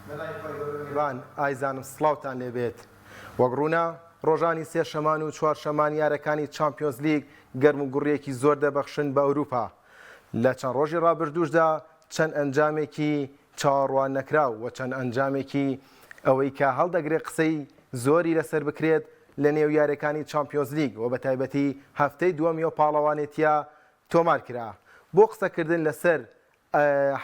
بەلای خوای گەورە میهرەبان ئایزانم سڵاوتان لێبێت وەک ڕوونە ڕۆژانی سێشەمان و چوارشەمان یارەکانی چامپیۆنزلیگ گەرم و گوڕیەکی زۆر دەبەخشن بە ئەوروپا لە چەند ڕۆژی ڕابردووشدا چەند ئەنجامێکی چاوەڕوان نەکراو و چەند ئەنجامێکی ئەوەی کە هەڵدەگرێت قسەی زۆری لەسەر بکرێت لە نێو یاریەکانی چامپیۆنزلیگ و بە تایبەتی هەفتەی دووەمی ئەو پاڵەوانێتیە تۆمار کرا بۆ قسەکردن لەسەر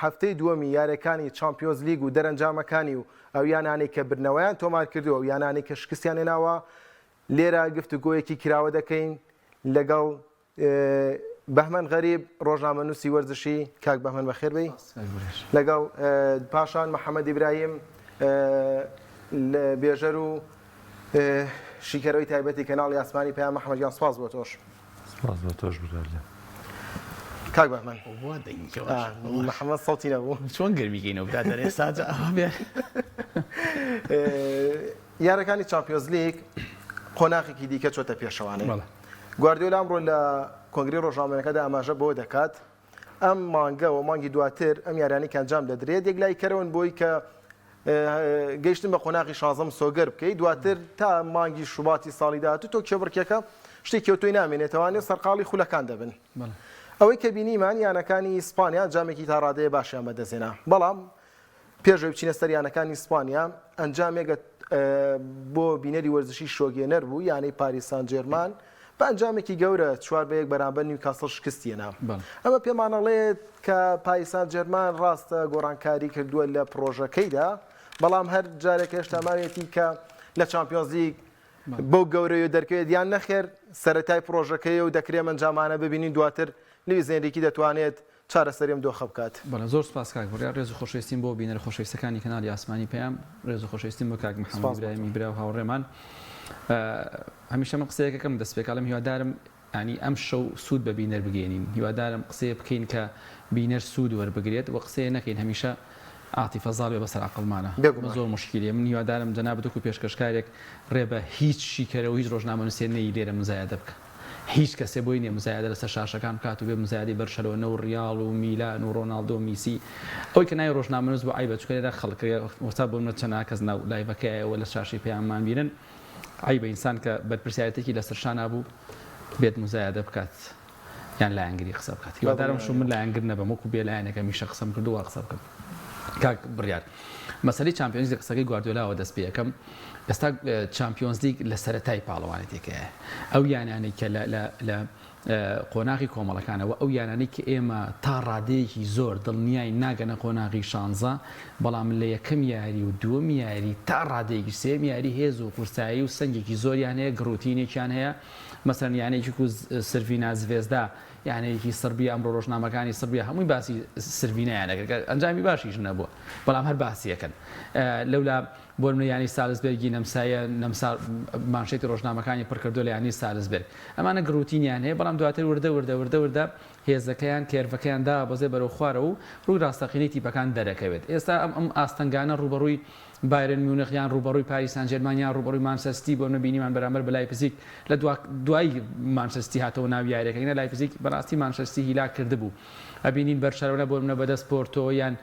هەفتەی دووەمی یاریەکانی چامپیۆنزلیگ و دەرەنجامەکانی و ئەو یانانەی کە بردنەوەیان تۆمار کردووە و یانانەی کە شکستیان هێناوە لێرە گفتوگۆیەکی کراوە دەکەین لەگەڵ بەهمەن غەریب ڕۆژنامەنووسی وەرزشی کاک بەهمەن بەخێر بێی لەگەڵ پاشان محەممەد ئیبراهیم بێژەر و شیکەرەوەی تایبەتی کەناڵی ئاسمانی پەیام محەممەد گیان سپاس بۆ تۆش. سپاس بۆ تۆش برادەر. کاک بەهمەن محەممەد سەوتی نەبوو. چۆن گەرمی کەینەوە برادەر ئێستا جا ئەوە بێ. یارەکانی چامپیۆنزلیگ قۆناخێکی دیکە چۆتە پێشەوانێ. گواردیۆلا ئەمڕۆ لە کۆنگرەی ڕۆژنامەوانەکەدا ئاماژە بەوە دەکات ئەم مانگە و مانگی دواتر ئەم یاریانەی کە ئەنجام دەدرێت یەکلاییکەرەوەن بۆی کە گەیشتن بە قۆناغی شازەم سۆگەر بکەیت دواتر تا مانگی شوباتی ساڵی داهاتوو تۆ کێبڕکێکە شتێکی ئەوتۆی نامێنێتەوانێ سەرقاڵی خولەکان دەبن ئەوەی کە بینیمان یانەکانی ئیسپانیا ئەنجامێکی تا ڕادەیە باشیان بەدەستهێنا بەڵام پێش ئەوەی بچینە سەر یانەکانی ئیسپانیا، ئەنجامێک بۆ بینەری وەرزشی شۆکێنەر بوو، یانەی پاریس سان جێرمان بە ئەنجامێکی گەورە 4 بە 1 بەرامبەر نیوکاسڵ شکستی هێنا. ئەمە پێمان ئەڵێت کە پاریس سان جێرمان ڕاستە گۆڕانکاری کردووە لە پڕۆژەکەیدا، بەڵام هەر جارێک هێشتا ماویەتی کە لە چامپیۆنزلیگ بەو گەورەیە دەرکەوێت یان نەخێر سەرەتای پڕۆژەکەیە و دەکرێ ئەم ئەنجامانە ببینین دواتر لویس ئێنریکی دەتوانێت چارەسەری ئەم دۆخە بکات. بەڵێ زۆر سوپاس کاک بڕیار، ڕێز و خۆشەویستیم بۆ بینەرە خۆشەویستەکانی کەناڵی ئاسمانی پەیام، ڕێز و خۆشەویستیم بۆ کاک محەمەد سوپاس بۆ تۆ. ئیبراهیمی برا و هاوڕێمان. هەمیشە من قسەیەک ئەکەم دەست پێکا ئەڵێم هیوادارم یانی ئەم شەو سوود بە بینەر بگەیەنین، هیوادارم قسەیە بکەین کە بینەر سوود وەربگرێت و قسەیە نەکەین هەمیشە عاتیفە زاڵ بێ بەسەر عەقڵمانا. ئەمە بێگومان. زۆر موشکیلەیە. من هیوادارم جەنابت وەکو پێشکەشکارێک ڕێ بە هیچ شیکەرەوە و هیچ ڕۆژنامەنووسێ نەیی لێرە مزایەدە بکا. هیچ کەسێ بۆی نیە مزایەدە لەسەر شاشەکان بکات و بێ مزایەدەی بەرشەلۆنە و ڕیاڵ و میلان و ڕۆناڵدۆ و میسی ئەوەی کە ناوی ڕۆژنامەنووس بوو عەیبە چونکە لێرە خەڵک وەستا بۆ منە چەناها کەس ناو لایڤەکەیە و لە شاشەی پەیاممان بینن عەیبە ئینسان کە بەرپرسیارێتێکی لەسەر شانا بوو بێت مزایەدە بکات یان لایەنگری قسە بکات هیوادارم شو من لایەنگر نەبم وەکو بێ لایەنێک هەمیشە قسەم کردو وا قسە بکەم کاک بڕیار مەسەلەی چامپیۆنز لیگ قسەکەی گواردیۆلاوە دەست پێ ئەکەم ئێستا چامپیۆنز لیگ لە سەرەتای پاڵەوانێتیەکەیە ئەو یانانەی کە لە لە لە قۆناغی کۆمەڵەکانەوە ئەو یانانەی کە ئێمە تا ڕادەیەکی زۆر دڵنیای ناگەنە قۆناغی شانزە بەڵام لە یەکەم یاری و دووەم یاری تا ڕادەیەکی سێم یاری هێز و قورسایی و سەنگێکی زۆریان هەیە گڕوتینێکیان هەیە مەسەلەن یانەیەکی وەکو سرڤینا زڤێزدا یانەیەکی سڕبیە ئەمڕۆ ڕۆژنامەکانی سڕبیا هەمووی باسی سرڤینایان ئەکرد کە ئەنجامی باشیش نەبووە بەڵام هەر باسی ئەکەن لەولا بۆ نمونە یانەی سالزبێرگی نەمسایە نەمسا مانشێتی ڕۆژنامەکانی پڕکردووە لە یانەی سالزبێرگ ئەمانە گڕوتینیان هەیە بەڵام دواتر وردە وردە وردە وردە هێزەکەیان کێرڤەکەیان دابەزێ بەرەو خوارەوە و ڕووی ڕاستەقینەی تیپەکان دەرەکەوێت ئێستا ئەم ئەم ئاستەنگانە ڕووبەڕووی بایرن میونخ یان ڕووبەڕووی پاریس سان جێرمان یان ڕووبەڕووی مانچستەر سیتی بۆ نمونە بینیمان بەرامبەر بە لایپزیگ لە دوا دوای مانچستەر سیتی هاتەوە ناو یاریەکە گەر لایپزیگ بەڕاستی مانچستەر سیتی هیلاک کردبوو ئەبینین بەرشەلۆنە بۆ نمونە بەدەست پۆرتۆ یان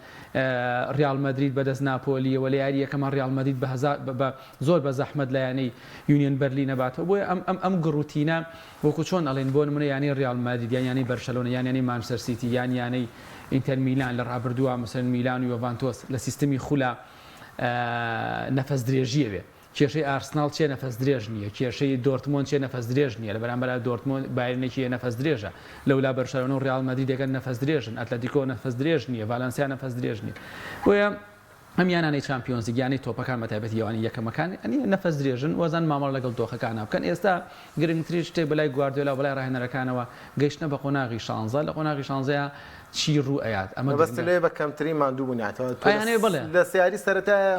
ڕیاڵ مەدرید بەدەست ناپۆلیەوە لە یاری یەکەما ڕیاڵ مەدرید بە هەزار بە زۆر بە زەحمەت لە یانەی یونیۆن بەرلین ئەباتەوە بۆیە ئەم ئەم ئەم گڕوتینە وەکو چۆن ئەڵێن بۆ نمونە یانەی ڕیاڵ مەدرید یان یانەی بەرشەلۆنە یان یانەی مانچستەر سیتی یان یانەی ئینتەر میلان لە ڕابردووە مەسەلەن میلان و یۆڤانتۆس لە سیستمی خولا نەفەس درێژییە بێ. کێشەی ئارسناڵ چیە نەفەس درێژ نییە، کێشەی دۆرتمۆند چیە نەفەس درێژ نییە، لە بەرامبەرا دۆرتمۆند بایرنێکی نەفەس درێژە، لەولا بەرشەلۆنە و ڕیاڵ مەدریدەکە نەفەس درێژن، ئەتلەتیکۆ نەفەس درێژ نییە، ڤالەنسیا نەفەس درێژ نییە. بۆیە ئەم یانانەی چامپیۆنزلیگ، یانەی تۆپەکان بە تایبەتی یەوانی یەکەمەکان یانی نەفەس درێژن وەزان مامەڵە لەگەڵ دۆخەکانا بکەن. ئێستا گرنگترین شتێک بەلای گواردیۆلا و بەلای ڕاهێنەرەکانەوە گەیشتنە بە قۆناغی شانزە، لە قۆناغی شانزەیا چی ڕوو ئەیات ئەمە مەبەستت گرنگە. لێیە بە کەمترین ماندوو بوون یانی تۆ ئەیانەوێ بەڵێ. لە سیاری سەرەتایە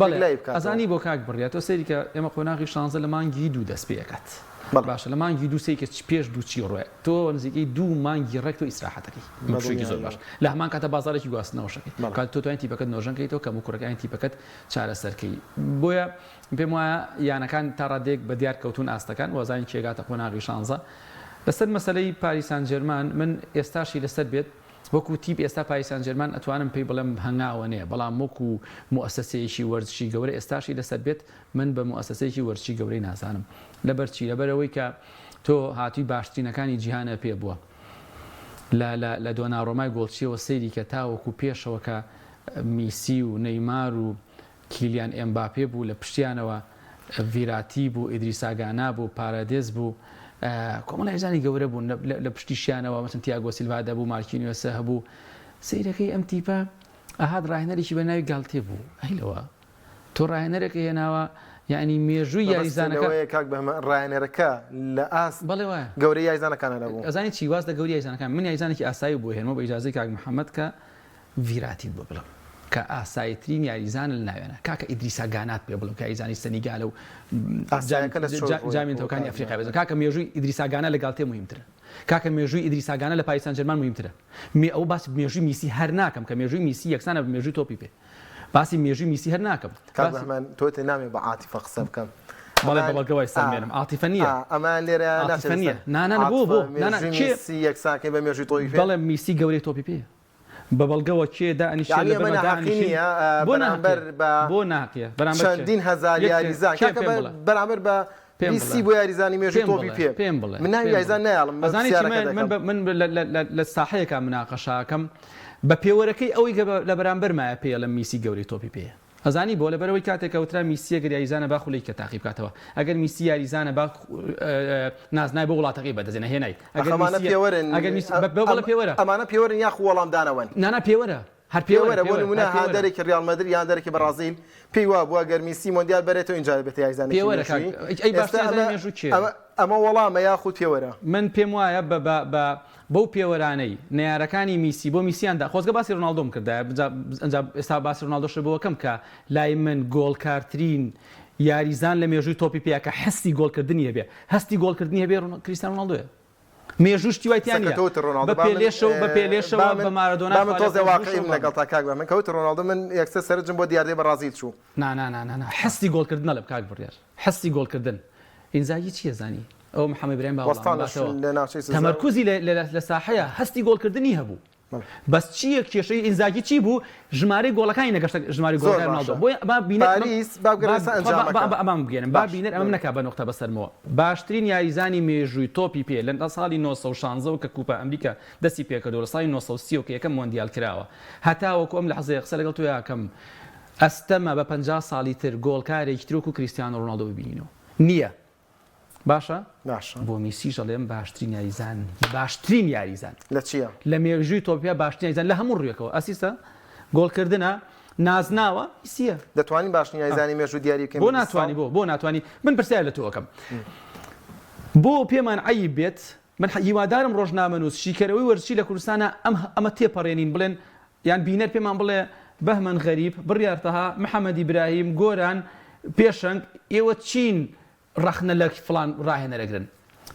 بەڵێ یەکلایی بکاتەوە. ئەزانی بۆ کاک بڕیار تۆ سەیری کە ئێمە قۆناغی شانزە لە مانگی دوو دەست پێ ئەکات بەڵێ. باشە لە مانگی دوو سەیری کە پێش دوو چی ڕووێ تۆ نزیکەی دوو مانگی ڕێک تۆ ئیسراحەت ئەکەی پشوویەکی زۆر باش بەدڵنیاییەوە. لە هەمان کاتە بازاڕێکی گواستنەوەش ئەکەی بەڵێ. کات تۆ توانی تیپەکەت نۆژەن کەیتەوە کەموکوڕەکانی تیپەکەت چارەسەر کەی بۆیە پێم وایە یانەکان تا ڕادەیەک بە دیار کەوتوون ئاستەکان وازانین کێ گاتە قۆناغی شانزە لەسەر مەسەلەی پاریس سان جێرمان من ئێستاشی لەسەر بێت. وەکو تیپ ئێستا پاریس سان جێرمان ئەتوانم پێی بڵێم هەنگاوە نێ بەڵام وەکو موئەسەسەیەکی وەرزشی گەورە ئێستاشی لەسەر بێت من بە موئەسەسەیەکی وەرزشی گەورەی نازانم لەبەر چی لەبەر ئەوەی کە تۆ هاتووی باشترینەکانی جیهانە پێ بووە لە لە لە دۆنارۆمای گۆڵچیەوە سەیری کە تاوەکو پێشەوە کە میسی و نەیمار و کیلیان ئێمباپێ بوو، لە پشتیانەوە ڤیراتی بوو، ئیدریسا گانا بوو، پارادێس بوو، کۆمەڵە یاریزانی گەورە بوون، لە پشتیشیانەوە مەسەن تیاگۆ سیلڤا دەبوو، مارکینیۆس هەبوو. سەیرەکەی ئەم تیپە ئەهات ڕاهێنەرێکی بە ناوی گالتێ بوو. ئەی لەوە تۆ ڕاهێنەرێکە هێناوە یعنی مێژووی یاریزانەکە کاک بەهمەن ڕاهێنەرەکە لە ئاست بەڵێ وایە گەورەی یاریزانەکانە نەبوو. ئەزانی چی واز لە گەوری یاریزانەکان من یاریزانێکی ئاسایی بۆ هێنمەوە بە ئیجازەی کاک محەممەد کە ڤیراتیت بۆ بڵێم کە ئاساییترین یاریزانە لە ناویانە کاکە ئیدریسا گانات پێ بڵێم کە یاریزانی سەنیگالە و ئاسایەکە لە چۆن ڕووی جامی نەتەوەکانی ئەفریقا بێت کاکە مێژووی ئیدریسا گانا لە گالتێ موهیمترە کاکە مێژووی ئیدریسا گانا لە پاریس سان جێرمان موهیمترە مێ ئەو باسی مێژووی میسی هەر ناکەم کە مێژووی میسی یەکسانە بە مێژووی تۆپی پێ باسی مێژووی میسی هەر ناکەم کاک بەهمەن تۆ تێ نامێ بە عاتیفە قسە بکەم بەڵێ بە بەڵگە وای سەلمێنم عاتیفە نییە ئەمە لێرە عاتیفە نییە نا نا بۆ بۆ نا نا کێ میسی یەکسانکەی بە مێژووی تۆپی پێ بەڵێ میسی گەورەی تۆپی پێ بە بەڵگەوە کێ دانیشێ یانی لە ئەمە بەرمە ناحەقی دانیشین نییە بۆ ناحەقیە بەرامبەر بە بۆ ناحەقیە بەرامبەر کێ چەندین هەزار یەک کێ یاریزان کێ کاکە پێم بە بڵێ بەرامبەر بە پێم میسی بڵێ بۆ یاریزانی مێژووی پێم تۆپی بڵێ پێ پێم بڵێ من ناوی پێم بڵێ یاریزان نایەڵم من ئەزانی چی پرسیارەکە من من دەکەم بە من لە لە لە لە ساحەیەکا مناقەشاکەم بە پێوەرەکەی ئەوەی کە لە بەرامبەرمایە پێی ئەڵێم میسی گەورەی تۆپی پێیە ئەزانی بۆ؟ لەبەرئەوەی کاتێک کە وترا میسی ئەگەر یاریزانە با خولێکی کە تاقی بکاتەوە ئەگەر میسی یاریزانە با نازناوی بۆ وڵاتەکەی بەدەستێنە هێنای ئەگەر ئەخ ئەمانە میسی پێوەرن ئەگەر میسی بە بەڵێ پێوەرە ئەمانە پێوەرن یاخو وەڵامدانەوەن؟ نا نا پێوەرە هەر پێوەرە پێوەرە بۆ پێوەرە نمونە هەر پێوەرە هاندەرێکی ڕیاڵ مەدرید یان هاندەرێکی بەڕازیل پێی وابووە گەر میسی مۆندیال بەرێتەوە ئینجا دەبێتە یاریزانێکی پێوەرە کاک مێژوویی ئەی ئێستا باشترین ئەمە یاریزانی مێژوو کێیە؟ ئەمە ئەمە وەڵامە یاخود پێوەرە؟ من پێم وایە بە بە بە بەو پێوەرانەی نەیارەکانی میسی بۆ میسیان دا، خۆزگە باسی ڕۆناڵدۆم کردایە، ئنجا ئێستا باسی ڕۆناڵدۆش بۆ ئەکەم کە لای من گۆڵکارترین یاریزان لە مێژووی تۆپی پێیە کە حەسی گۆڵکردنی هەبێ، هەستی گۆڵکردنی هەبێ کریستیانۆ ڕۆناڵدۆیە. مێژوو شتی وای تیا قسەکە نییە. تۆ وتت ڕۆناڵدۆ بە با من پێلێشەوە بە پێلێشەوە با من بە مارادۆنا با من خوا لێ تۆزێ خۆش بوو واقعی شەو بم با من. لەگەڵتا کاک بەهمەن کە وتت ڕۆناڵدۆ من یەکسەر سەرنجم بۆ دیاردەی بەڕازیل چوو. نا نا نا نا نا حەسی گۆڵکردن ئەڵێم کاک بڕیار حەسی گۆڵکردن ئینزاگی چییە زانی ئەوە محەمەد ئیبراهیم با وەڵامم وەستان لە باتەوە لە ناوچەی سزا و. تەمەرکوزی لە لە لە ساحەیە هەستی گۆڵکردنی هەبوو بەڵێ. بەس چییە کێشەی ئینزاگی چی بوو ژمارەی گۆڵەکانی نەگەشتە ژمارەی زۆر گۆڵەکانی ڕۆناڵدۆ باشە بۆیە با بینەر ئەمە پاریس با با بگەڕێ سەر با با ئەنجامەکە با ئەمە بگەیەنم با باش بینەر ئەمەم بەڵێ. نەکا بە نوقتە بەسەرمەوە باشترین یاریزانی مێژووی تۆپی پێ لە ساڵی 916 ەوە کە کوپا ئەمریکا دەستی پێکردووە لە ساڵی 930 ەوە کە یەکەم مۆندیال کراوە هەتاوەکو ئەم لەحزەیە قسە لەگەڵ تۆیا ئەکەم ئەستەمە بە 50 ساڵی تر گۆڵکارێکی تر وەکو کریستیانۆ ڕۆناڵدۆ ببینینەوە نییە باشە باشە. بۆ میسیش ئەڵێم باشترین یاریزان باشترین یاریزان لە چیە؟ لە مێژووی تۆپی پێ باشترین یاریزان لە هەموو ڕوویەکەوە ئەسیستە گۆڵکردنە نازناوە میسیە. دەتوانین باشترین یاریزانی مێژوو دیاری بکەین بۆ بە 20 ساڵ؟ ناتوانی بۆ بۆ ناتوانی من پرسیار لە تۆ ئەکەم بۆ پێمان عەیب بێت من هیوادارم ڕۆژنامەنووس شیکەرەوەی وەرزشی لە کوردستانا ئەم ئەمە تێپەڕێنین بڵێن یان بینەر پێمان بڵێ بەهمەن غەریب، بڕیار تەها، محەمەد ئیبراهیم، گۆران پێشەنگ ئێوە چین ڕەخنە لە فڵان ڕاهێنەر ئەگرن؟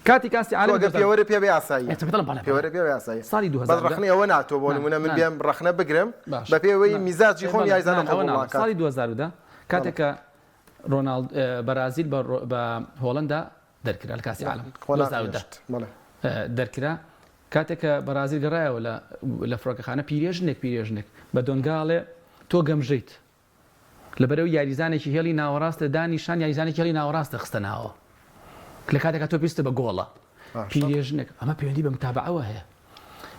کاتی کاسی تۆ عالەمی ئەگەر 2000 پێوەرت پێ بێ ئاساییە. ئێ بڵێم بەڵێ بەڵێ. پێوەرت پێ بێ ئاساییە. ساڵی بەس 2010 ڕەخنەی ئەوە نا تۆ بۆ نا نموونە من نا بێم ڕەخنە بگرم باشە بە پێوەی نا میزاجی ئێ خۆم بەڵێ یاریزانە نا نا ئەوە قبووڵ ناڵێم. ناکات. ساڵی 2010 بەڵێ. کاتێک کە ڕۆناڵد بەرازیل بە بە هۆڵەندا دەرکرا لە کاسی عالەم قۆناغی 2010 هێشت. بەڵێ. دەرکرا کاتێک کە بەرازیل گەڕایەوە لە لە فڕۆکەخانە پیرێژنێک پیرێژنێک بە دۆنگا ئەڵێ تۆ گەمژەیت لەبەرئەوەی یاریزانێکی هێڵی ناوەڕاستە دانیشان یاریزانێکی هێڵی ناوەڕاستە خستە ناوە لە کاتێکا تۆ پێویستە بە گۆڵە باشە. پیرێژنێک ئەمە پەیوەندی بە متابعەوە هەیە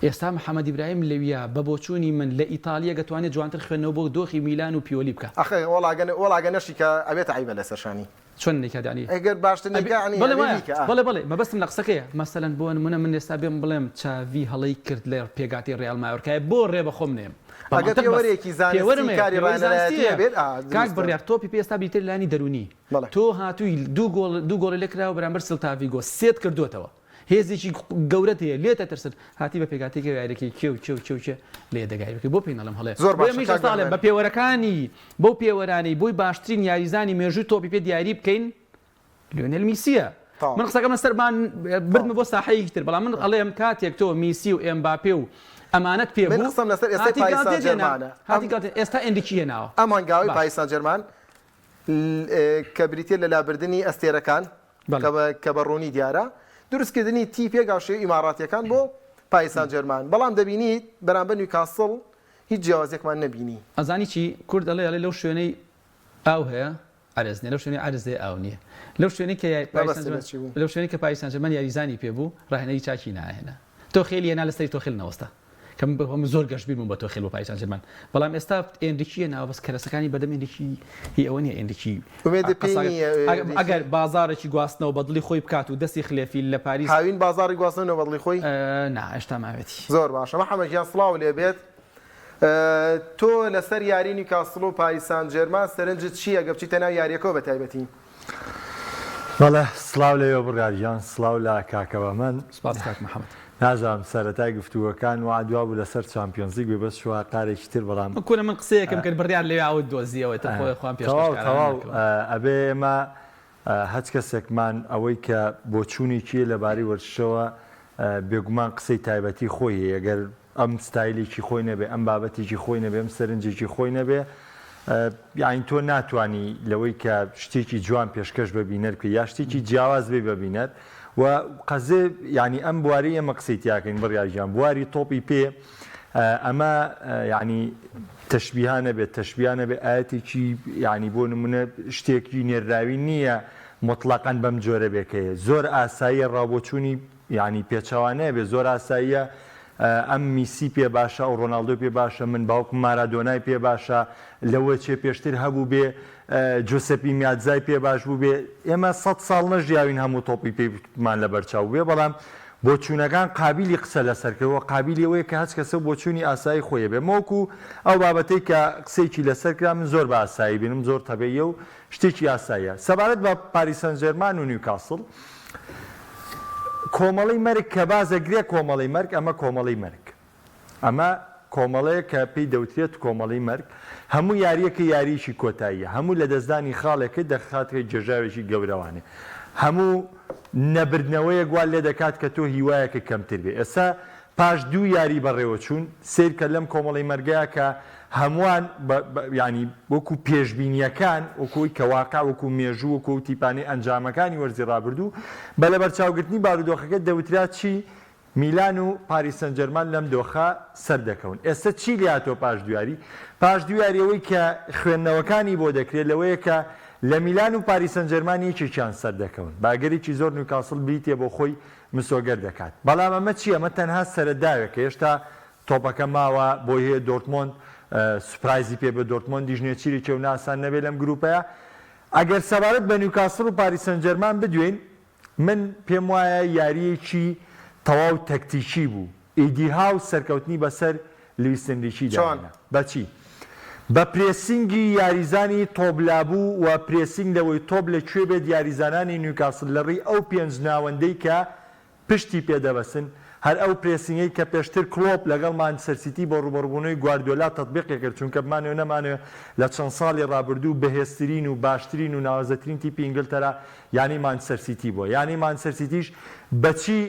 ئێستا محەمەد ئیبراهیم لەویا بە بۆچوونی من لە ئیتاڵیە گەتوانێت جوانتر خوێندنەوە بۆ دۆخی میلان و پیۆلی بکا. ئەخ وەڵا گە وەڵا گە نەشی کە ئەبێتە عەیبە لەسەر شانی. چۆن نەیکات یانی؟ ئەگەر باشتر ئەبێ نەیکا یانی بەڵێ ئەبێ وایە بیکا ئا. بەڵێ بەڵێ مەبەستم لە قسەکەیە مەسەلەن بۆ نموونە من ئێستا بێم بڵێم چاڤی هەڵەی کرد لە پێکهاتەی ڕیال مایۆرکایە بۆ ڕێ بە خۆم نێم بە ئەگەر مەنتق بەس پێوەرێکی زانستی پێوەرم هەیە کاری پێوەری ڕاهێنەرایەتی زانستییە هەبێت ئا کاک دروستە. بڕیار تۆپی پێ ئێستا بریتییە لە لایەنی دەروونی بەڵێ. تۆ هاتووی دوو گۆڵ دوو گۆڵی لێ کراوە بەرامبەر سلتاڤیگۆ سێت کردۆتەوە هێزێکی گەورەت هەیە لێت ئەترسن هاتی بە پێکهاتەیەکی یاریەکەی کێ و کێ و کێ و کێ لێ دەگای بکەی بۆ پێی نەڵێم هەڵەیە زۆر بۆیە باشە منیش کاک ئێستا ئەڵێم بەهمەن. بە پێوەرەکانی بەو پێوەرانەی بۆی باشترین یاریزانی مێژووی تۆپی پێ دیاری بکەین لیۆنێل میسیە تەواو. من قسەکەم لەسەر بان بردمە بۆ ساحەیەکی تر بەڵام من ئەڵێم کاتێک تۆ میسی و ئێمباپێ و ئەمانەت پێ من بوو قسەم لەسەر ئێستای هاتی پاریس سان گالتێ دێنا جێرمانە. هاتی ئەم گالتێ ئێستا ئێنریکی هێناوە ئەم هەنگاوەی باش پاریس سان جێرمان کە بریتیە لە لابردنی ئەستێرەکان بەڵێ. کە بە ڕوونی دیارە دروستکردنی تیپێک هاوشێوەی ئیماڕاتیەکان بۆ. پاریس سان جێرمان، بەڵام دەبینیت بەرامبەر نیوکاسڵ هیچ جیاوازیەکمان نەبینی. ئەزانی چی کورد ئەڵێ ئەڵێ لەو شوێنەی ئاو هەیە عەرز نیە لەو شوێنەی عەرز هەیە ئاو نیە لەو شوێنەی کە پاریس مەبەستت لە چی بوو؟ لەو شوێنەی کە پاریس سانجێرمان یاریزانی پێ بوو ڕاهێنەری چاکی ناهێنا تۆخێلی هێنا لەسەری تۆخێل نەوەستا کە من بەخۆم زۆر گەشبین بووم بە تۆخێل بۆ پاریس سانجێرمان بەڵام ئێستا ئێنریکی هێناوە بەس کەرەسەکانی بەردەم ئێنریکی هی ئەوە نیە ئێنریکی ئومێدت پێی نییە ئێنریکی؟ ئەگەر بازاڕێکی گواستنەوە بە دڵی خۆی بکات و دەستی خلێفی لە پاریس هاوین بازاڕی گواستنەوە بە دڵی خۆی؟ نا هێشتا ماوێتی. زۆر باشە محەمەد گیان سڵاو لێ بێت تۆ لەسەر یاری نیوکاسڵ و پاریس سان جێرمان سەرنجت چییە گەر بچیتە ناو یارییەکەوە بە تایبەتی؟ بەڵێ سڵاو لەوێ بڕیار گیان سڵاو لە کاکە بەمەن. سوپاس کاک محمد. نازانم سەرەتای گفتوگۆکان وا دوابوو لەسەر چامپیۆنزلیگ بێ بەس چوە قارێکی تر بەڵام. کورە من قسەیەکم کرد بڕیار لەوێ ئەوت دۆزیەوە ئیتر خۆی خۆم تەواو پێشکەشکارانە تەواو نەکەم. ئەبێ ئێمە هەچ کەسێکمان ئەوەی کە بۆچوونێکی هەیە لەبارەی وەرزشەوە بێگومان قسەی تایبەتی خۆی هەیە گەر ئەم ستایلێکی خۆی نەبێ ئەم بابەتێکی خۆی نەبێ ئەم سەرنجێکی خۆی نەبێ یانی تۆ ناتوانی لەوەی کە شتێکی جوان پێشکەش بە بینەر بکەی یا شتێکی جیاواز بی بە بینەر و قەزێ یانی ئەم بواری ئێمە قسەی تیاکەین بڕیار گیان بواری تۆپی پێ ئەمە یانی تەشبیها نەبێت تەشبیها نەبێت ئاەتێکی یانی بۆ نمونە شتێکی نێرراوی نییە مطلقاً بەم جۆرە بێکەیە زۆر ئاساییە ڕاوبۆچوونی یانی پێچەوانەیە بێ زۆر ئاساییە ئەم میسی پێ باشە ئەو ڕۆناڵدۆی پێ باشە من باوکم مارادۆنای پێ باشە لەوە چێ پێشتر هەبوو بێ جۆسێپی میاتزای پێ باش بوو بێ ئێمە سەد ساڵ نەژیاوین هەموو تۆپی پێیمان لەبەرچاو بێ بەڵام بۆچوونەکان قابیلی قسە لەسەر کردن و قابیلی ئەوەیە کە هەچ کەسە و بۆچوونی ئاسایی خۆی هەبێ مەوەکو ئەو بابەتەی کە قسەیەکی لەسەر کرا من زۆر بە ئاسایی بینم زۆر تەبیعیە و شتێکی ئاساییە سەبارەت بە پاریس سانجێرمان و نیوکاسڵ کۆمەڵەی مەرگ کە باس ئەگرێ کۆمەڵەی مەرگ ئەمە کۆمەڵەی مەرگ ئەمە کۆمەڵەیە کە پێی دەوترێت کۆمەڵەی مەرگ هەموو یاریەکە یاریەکی کۆتاییە هەموو لەدەستدانی خاڵێکت دەخاتە گێژاوێکی گەورەوانێ هەموو نەبردنەوەیەک وا لێدەکات کە تۆ هیوایەکە کەمتر بێ ئێستا پاش دوو یاری بەڕێوەچوون، سەیرکە لەم کۆمەڵەی مەرگەیا کە هەمووان بە بە یانی وەکو پێشبینییەکان، وەکو ئەوەی کە واقع، وەکو مێژوو، وەکو ئەو تیپانەی ئەنجامەکانی وەرزی ڕابردوو، بە لەبەرچاوگرتنی بارودۆخەکە دەوترا چی؟ میلان و پاریس سەنجێرمان لەم دۆخە سەردەکەون. ئێستە چی لێهاتووە پاش دوو یاری؟ پاش دوو یاری ئەوەی کە خوێندنەوەکانی بۆ دەکرێت لەوەیە کە لە میلان و پاریس سەنجێرمان یەکێکیان سەردەکەون. بە ئەگەرێکی زۆر نیوکاسڵ بلیتێ بۆ خۆی مسۆگەر دەکات. بەڵام ئەمە چییە؟ ئەمە تەنها سەرەداوێکە، هێشتا تۆپەکە ماوە، بۆی هەیە دۆرتمۆند سوپرایزی پێ بێت، دۆرتمۆندیش نێچیرێکی ئەو ناسان نەبێت لەم گروپەیا. ئەگەر سەبارەت بە نیوکاسڵ و پاریس سانجێرمان بدوێین، من پێموایە یارییەکی تەواو تەکتیکی بوو، ئیدی هاو سەرکەوتنی بەسەر لویس ئێنریکیدا چۆن؟ هێنا. بە چی؟ بە pressing ی یاریزانی تۆپ لابوو و pressing لەوەی تۆپ لە کوێ بێت یاریزانانی نیوکاسڵ لە ڕێی ئەو پێنج ناوەندەی کە پشتی پێ دەبەستن هەر ئەو pressing ەی کە پێشتر کڵۆپ لەگەڵ مانچستەر سیتی بۆ ڕووبەڕووبوونەوەی گواردیۆلا تەتبیقی کرد چونکە بمانەوێ نەمانەوێ لە چەند ساڵی ڕابردوو بەهێزترین و باشترین و ناوازەترین تیپی ئینگلتەرا یانەی مانچستەر سیتی بووە یانەی مانچستەر سیتیش بەچی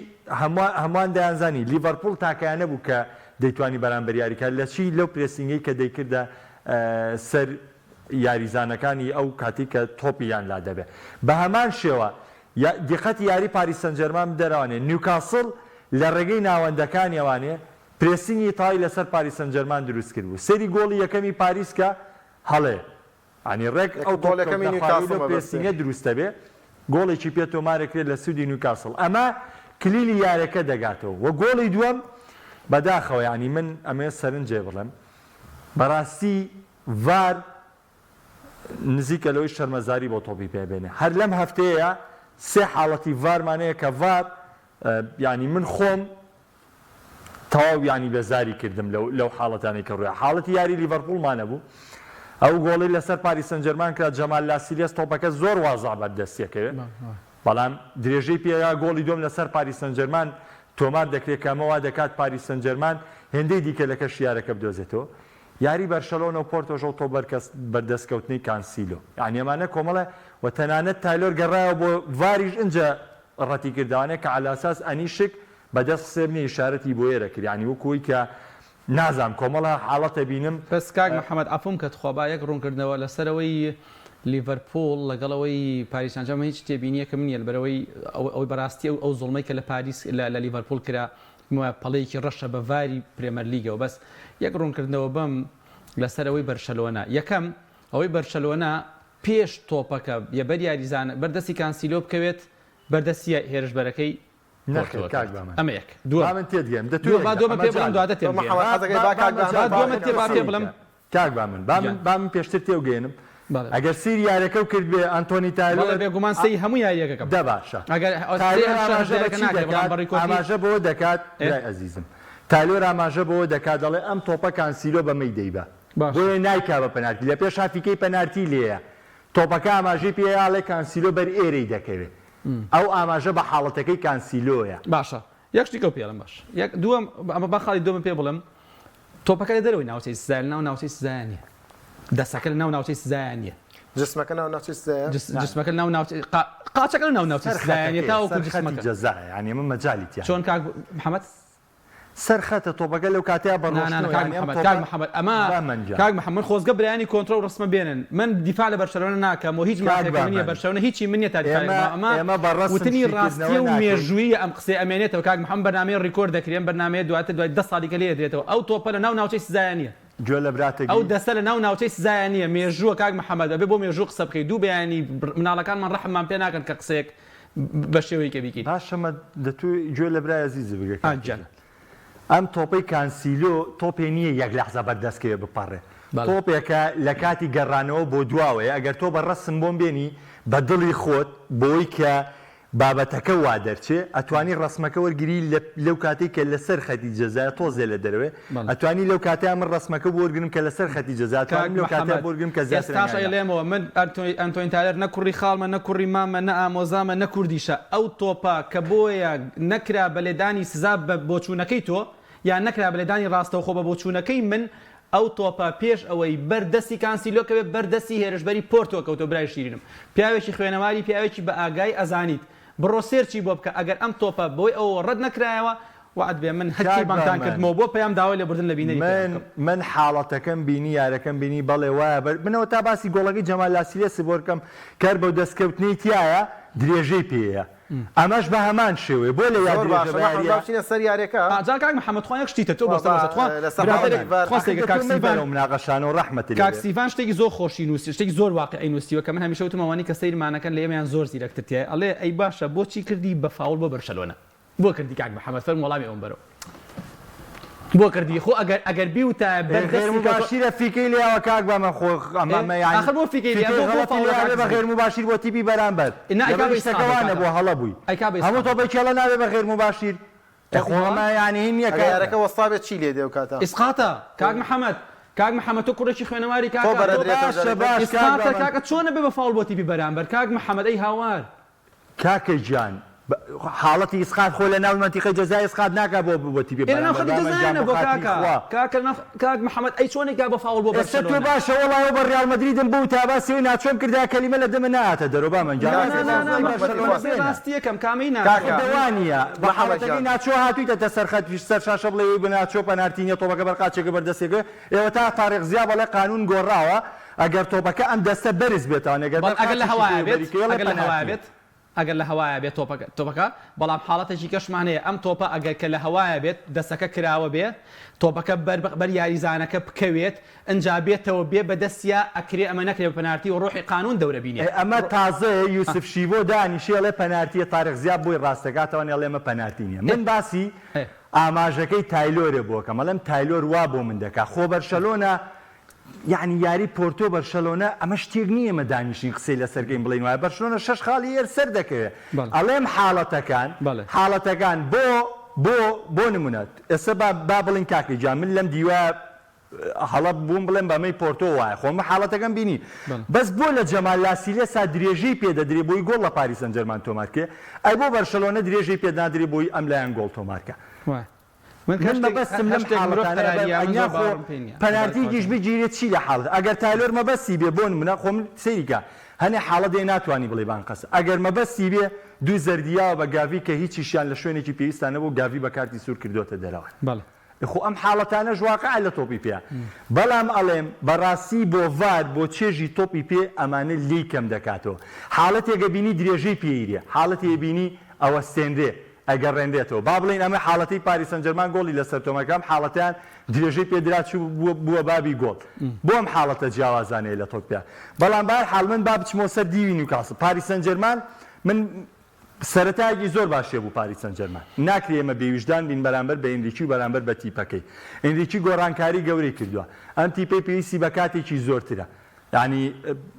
هەمووان هەمووان دەیانزانی لیڤەرپوڵ تاکە یانە بوو کە دەیتوانی بەرامبەر یاری کات لە چی لەو pressing ەی کە دەیکردە سەر یاریزانەکانی ئەو کاتی کە تۆپی یان لا دەبێ بە هەمان شێوە دیقەتی یاری پاریس سەنجێرمان بدەرەوانێ نیوکاسڵ لە ڕێگەی ناوەندەکانیەوانێ pressing ی تای لەسەر پاریس سەنجێرمان دروست کردبوو سەیری گۆڵی یەکەمی پاریس کە هەڵەیە یانی ڕێک ئەو تۆپ کەوتنە خوارووی لەو pressing ە دروست دەبێ گۆڵێکی پێ تۆمارەکرێت لە سوودی نیوکاسڵ ئەمە کلیلی یارەکە دەگاتەوە وە گۆڵی دووەم بەداخەوە یانی من ئەمەوێت سەرنجێ بڵێم بەڕاستی ڤار نزیکە لەوەی شەرمەزاری بۆ تۆپی پێ بێنێ هەر لەم هەفتەیە سێ حاڵەتی ڤارمان هەیە کە ڤار یانی من خۆم تەواو یانی بێزاری کردم لەو لەو حاڵەتانەی کە ڕوویا حاڵەتی یاری لیڤەرپوڵمان هەبوو ئەو گۆڵەی لەسەر پاریس سەنجێرمان کرا جەمال لاسیلێس تۆپەکە زۆر وازع بەر دەستیەکەوێ بەڵام درێژەی پێیا گۆڵی دووەم لەسەر پاریس سەنجێرمان تۆمار دەکرێت کە ئەمە وا دەکات پاریس سەنجێرمان هێندەی دیکە لە کەشی یارەکە بدۆزێتەوە یاری بەرشەلۆنە و پۆرتۆش ئەو تۆپ بەردەستکەوتنەی کانسیلۆ یانی ئەمانە کۆمەڵە و تەنانەت تایلۆر گەڕایەوە بۆ ڤاریش ئنجا ڕەتیکردەوانێ کە عەلاساس ئەنیشک بە دەست حسێب نیە ئیشارەتی بۆ ئێرە کرد یانی وەکو ئەوەی کە نازانم کۆمەڵە حاڵەت ئەبینم. بەس کاک محمد عەفوم کە تخوا با یەک ڕوونکردنەوە لەسەر ئەوەی لیڤەرپوڵ لەگەڵ ئەوەی پاریس سانجێرمان هیچ تێبینیەکم نیە لەبەرئەوەی ئەوەی بەراستی ئەو زوڵمەی کە لە پاریس لە لیڤەرپوڵ کرا. پێم وایە پەڵەیەکی ڕەشە بە ڤاری پرێمەرلیگەوە بەس یەک ڕوونکردنەوە بەم لەسەر ئەوەی بەرشەلۆنە یەکەم ئەوەی بەرشەلۆنە پێش تۆپەکە یە بەر یاریزانە بەر دەستی کانسیلۆ بکەوێت بەر دەستی هێرشبەرەکەی نەخێر کاک بامەن ئەمە یەک دووەم با من تێتگەیم دە تۆ دووەم یەک با دە دووەمە ئەمە پێ بڵێم جالە دواتر تۆ تێم بگەیەنە محەمەد با حەزەکەی با با با کاک مەجال بەهمەن با دووەمە بکە تێ با پێ سەیری بڵێم کە کاک بامن با من گیان با من پێشتر تێوگەیەنم بەڵێ ئەگەر سەیری یاریەکەو کرد بێ ئەنتۆنی بەڵێ تایلۆر بێگومان ئا سەیری هەموو یاریەکەکەم دە باشە ئەگەر سەیری تایلۆر هەر شەش ئاماژە بە یاریەکە چی ناکرێ بەڵام دەکات بە ڕیکۆردی ئاماژە بەوە دەکات ئێ برای ئەزیزم تایلۆر ئاماژە بەوە دەکات دەڵێ ئەم تۆپە کانسیلۆ بەمەی دەیبا باشە بۆیە نایکا بە پەنارتی لە پێشا فیکەی پەنارتی لێیە تۆپەکە ئاماژەی پێیە ئەڵێ کانسیلۆ بەر ئێرەی دەکەوێ ئەو ئاماژە بە حاڵەتەکەی کانسیلۆیە. باشە یەک شتی کەو پێڵم باش یەک دووەم ئەمە با خاڵی دووەمم پێ بڵێم تۆپەکە لە دەرەوەی ناوچەی سزایە لە ناو ناوچەی سزایە نییە دەسەکە لە ناو ناوچەی سزایە نییە جسمەکە ناو ناوچەی سزایە جسمەکە لە ناو ناوچەی قاچەکە لە ناو ناوچەی سەر سزایە نییە خەتەکەیە تاوەکو سەر خەتی جسمەکە جەزایە یانی ئەمە مەجالی تیا چۆن نییە. کاک محەمەد؟ سەر خەتە تۆپەکە لەو کاتەیا بە نا نا نا ڕۆشتنەوە کاک یانی ئەم محمد تۆپە کاک محمد ئەمە با مەنجا. کاک محمد من خۆزگە برایانی کۆنترۆڵ ڕسمە بێنن من دیفاع لە بەرشەلۆنە ناکەم و هیچ کاک مافێکم نیە بامەن بەرشەلۆنە هیچی من نیە تا دیفاع لێ ئێمە بکەم ئەمە ئێمە بە ڕەسم وتنی شیکردنەوە ڕاستیە و ناکەین. مێژوویە ئەم قسەیە ئەمێنێتەوە کاک محمد بەرنامەیە ڕیکۆرد دەکرێ ئەم بەرنامەیە دواتر دوای دە ساڵی کە لێ ئەدرێتەوە ئەو تۆپە لە ناو ناوچەی سزایە نیە گوێ لە براتە ئەو گری. دەستە لە ناو ناوچەی سزایە نیە مێژووە کاک محمد ئەبێ بۆ مێژوو قسە بکەی دوو بەیانی مناڵەکانمان ڕەحممان پێ ناکەن کە قسەیەک بە شێوەی کە بیکەین. باشە مە دەتوو گوێ لە برای ئەزیزت بگرە ئا کاکە گیان. گیان. ئەم تۆپەی کانسیلۆ تۆپێ نییە یەک لەحزە بەر دەست کەوێ بپەڕێ، بەڵێ. تۆپێکە لە کاتی گەڕانەوە بۆ دواوەیە، ئەگەر تۆ بە ڕەسم بۆم بێنی بە دڵی خۆت بۆی کە بابەتەکە وا دەرچێ ئەتوانی ڕەسمەکە وەرگری لە لەو کاتەی کە لەسەر خەتی جەزایە تۆزێ لە دەرەوەیە بەڵێ. ئەتوانی لەو کاتەیا من ڕەسمەکە بۆ وەرگرم کە لەسەر خەتی جەزا کاک ئەتوانم لەو کاتەیا محەمەد بۆ وەرگرم کە زیاتر ئێستاش ئەنگاوی ئەیڵێمەوە من ئەنتۆی ئەنتۆین تایلەر نە کوڕی خاڵمە نە کوڕی ماممە نە ئامۆزامە نە کوردیشە ئەو تۆپە کە بۆیە نەکرا بە لێدانی سزا بە بۆچوونەکەی تۆ یان نەکرا بە لێدانی ڕاستەوخۆ بە بۆچوونەکەی من ئەو تۆپە پێش ئەوەی بەر دەستی کانسیلۆ کەوێ بەر دەستی هێرشبەری پۆرتۆ کەوتوە برای شیرینم پیاوێکی خوێنەواری پیاوێکی بە ئاگای ئەزانیت بڕۆ search ی بۆ بکە ئەگەر ئەم تۆپە بەوەی ئەوەوە ڕەت نەکرایەوە وەعد بێ من هەرچی کاک بانگتان بامەن کردمەوە بۆ پەیام داوای لێبوردن لە بینەری پەیام من بکەم. من حاڵەتەکەم بینی یارەکەم بینی بەڵێ وایە بەر من ئەوەتا باسی گۆڵەکەی جەمال لاسیلێست بۆ بکەم کە هەر بەو دەستکەوتنەی تیایە درێژەی پێیە ئەمەش بە هەمان شێوەیە بۆ لەویا زۆر درێژە باشە بە محمد با یاریە بچینە سەر یاریەکە. ئا جا کاک محمد خوا یەک شتی تر تۆ خوا بۆستە با بۆستە تخوا لەسەر برادەرێک حاڵەتی ڤار تخوا ئەخر سەیرکە دە کاک تۆ سیڤان مەیبەرەوە مناقەشانەوە ڕەحمەتت لێ کاک بێ. سیڤان شتێکی زۆر خۆشی نووسی شتێکی زۆر واقیعی نووسیوە کە من هەمیشە وتم ئەوانەی کە سەیرمانەکەن لە ئێمەیان زۆر زیرەکتر تیایە ئەڵێ ئەی باشە بۆچی کردی بە فاوڵ بۆ بەرشەلۆنە بۆ کردی کاک محمد فەرموو وەڵامی ئەوم بەرەوە بۆ کردی خۆ ئەگەر ئەگەر بیوتایە ئێ بەر غێر دەستی کەوتوە موباشیرە فیکەی لێیاوە کاک بامەن خۆ ئەمە ئێ ئەمە یانی ئاخر بۆ فیکەی لێیا فیکەی بۆ بۆ غەڵەتی فاوڵەکە لێیاوێ عەکس بە بوو غێر موباشیر بۆ تیپی بەرامبەر نا ئەیکا لەبەر بە شتەکە ئیسقاط وا ئەیکا نەبووە هەڵە بووی ئەیکا بە هەموو ئیسقاط تۆپێکی هەڵە نابێ بە غێر موباشیر ئێ تۆپی خۆ هەڵە ئەمە یانی هین نییە ئەگەر کاکە. یارەکە وەستا بێت چی لێ دێ ئەو کاتە؟ ئیسقاتە کاک محمد کاک محمد تۆ کوڕێکی خوێنەواری تۆ کاکە تۆ بەرەدرێتەوە باشە جارێ تر. باش کاک ئیسقاتە بامەن. کاکە چۆن ئەبێ بە فاوڵ بۆ تیپی بەرامبەر کاک محمد ئەی هاوار. کاکە گیان حاڵەتی ئیسقات خۆ لە ناو مەنتیقەی جەزای ئیسقات ناکا بۆ بۆ تیپی ئێ لەناو بەرامبەر خەتی بامەن جەزایە گیان بۆ نەبووە خاتری کاکە خوا. کاکە لەناو کاک محمد ئەی چۆن ئەیکا بە فاوڵ بۆ ئێستا تۆ بەرشەلۆنە. باشە وەڵا ئەوە بە ڕیاڵ مەدریدم بوو تا باسی ئەوەی ناچۆم کردایە کەلیمە لە دەمت نەهاتە دەرەوە بامەن گیان نا ڕاستە نا نا سەر نا خۆی محمد بەرشەلۆنە خۆ بێ بێنە. ڕاستیەکەم کامەی ناچۆ کاکە دە من وانیە بە محمد حاڵەتەکەی گیان. ناچۆ هاتوویتەتە سەر خەت سەر شاشە بڵێ ی بە ناچۆ پەنارتی نیە تۆپەکە بەر قاچێکە بەر دەستێکە ئێوە تا تاریق زیا بەڵێ قانوون گۆڕاوە ئەگەر تۆپەکە ئەم دەستە بەرز بێتەوە ئەگەر بەڵ بەر ئەگەر لە قاچێکی هەوایە پێوە بێت بەری کەی ئەڵێ ئەگەر لە هەوایە پەنارتیە. بێت ئەگەر لە هەوایە بێت تۆپەکە تۆپەکە بەڵام حاڵەتێکی کەشمان هەیە ئەم تۆپە ئەگەر کە لە هەوایە بێت دەسەکە کراوە بێ تۆپەکە بەر بەر یاریزانەکە بکەوێت ئنجا بێتەوە بێ بە دەستیا ئەکرێ ئەمە نەکرێ بە پەنارتی و ڕۆحی قانون دەورە بینێ ئێ ئەمە تازەیە یوسف شیڤۆ دانیشێ ئەڵێ پەنارتیە تاریق زیاب بۆی ڕاستەکاتەوە ئەڵێ ئەمە پەنارتی نیە من باسی ئاماژەکەی تایلۆرێ بۆ کەم ئەڵێم تایلۆر وا بۆ من دەکا خۆ بەرشەلۆنە یەعنی یاری پۆرتۆ بەرشەلۆنە ئەمە شتێک نییە ئێمە دانیشین قسەی لەسەر کەین بڵێین وایە بەرشلۆنە شەش خاڵی ئێر سەر دەکەوێ ئەڵێم حاڵەتەکان حاڵەتەکان بۆ بۆ بۆ نمونە ئێستا با با بڵین کاکە گیان من لەم دیوە هەڵە بووم بڵێم بەمەی پۆرتۆ وایە خۆ من حاڵەتەکەم بینی بەس بۆ لە جەمال لاسیلێسا درێژەی پێ دەدرێ بۆی گۆڵ لە پاریس سانجێرمان تۆمار کێ ئەی بۆ بەرشەلۆنە درێژەی پێ نادرێ بۆی ئەم لایەن گۆڵ تۆمار کە من من مەبەستم لەم حاڵەتانەیە ئەگینا خۆ پەنارتیکیش بگیرێت چی لە حاڵەت ئەگەر تایلۆر مەبەستی بێ بۆ نمونە خۆ من سەیری کە هەنێ حاڵەت هەیە ناتوانی بڵێی بان قەس ئەگەر مەبەستی بێ دوو زەردی یاوە بە گاڤی کە هیچیشیان لە شوێنێکی پێویستا نەبوو گاڤی بە کارتی سوور کردۆتە دەرەوە خۆ ئەم حاڵەتانەش واقعە لە تۆپی پێ بەڵام ئەڵێم بەڕاستی بۆ ڤار بۆ چێژی تۆپی پێ ئەمانە لێی کەم دەکاتەوە حاڵەتێک ئەبینی درێژەی پێیرێ حاڵەتی ئەبینی ئەوەستێنرێ. ئەگەڕێنرێتەوە. با بڵێین ئەمە حاڵەتەی پاریس سانجێرمان گۆڵی لەسەر تۆمار کرا، ئەم حاڵەتەیان درێژەی پێ درا چوو بووە بابی گۆڵ. بۆ ئەم حاڵەتە جیاوازانەیە لە تۆپیا. بەڵام بەهەرحاڵ من با بچمەوە سەر دیوی نیوکاسڵ. پاریس سانجێرمان من سەرەتایەکی زۆر باشی هەبوو پاریس سانجێرمان. ناکرێ ئێمە بێویژدان بین بەرامبەر بە ئینریکی و بەرامبەر بە تیپەکەی. ئینریکی گۆڕانکاری گەورەی کردووە. ئەم تیپەی پێویستی بە کاتێکی زۆرترە. یانی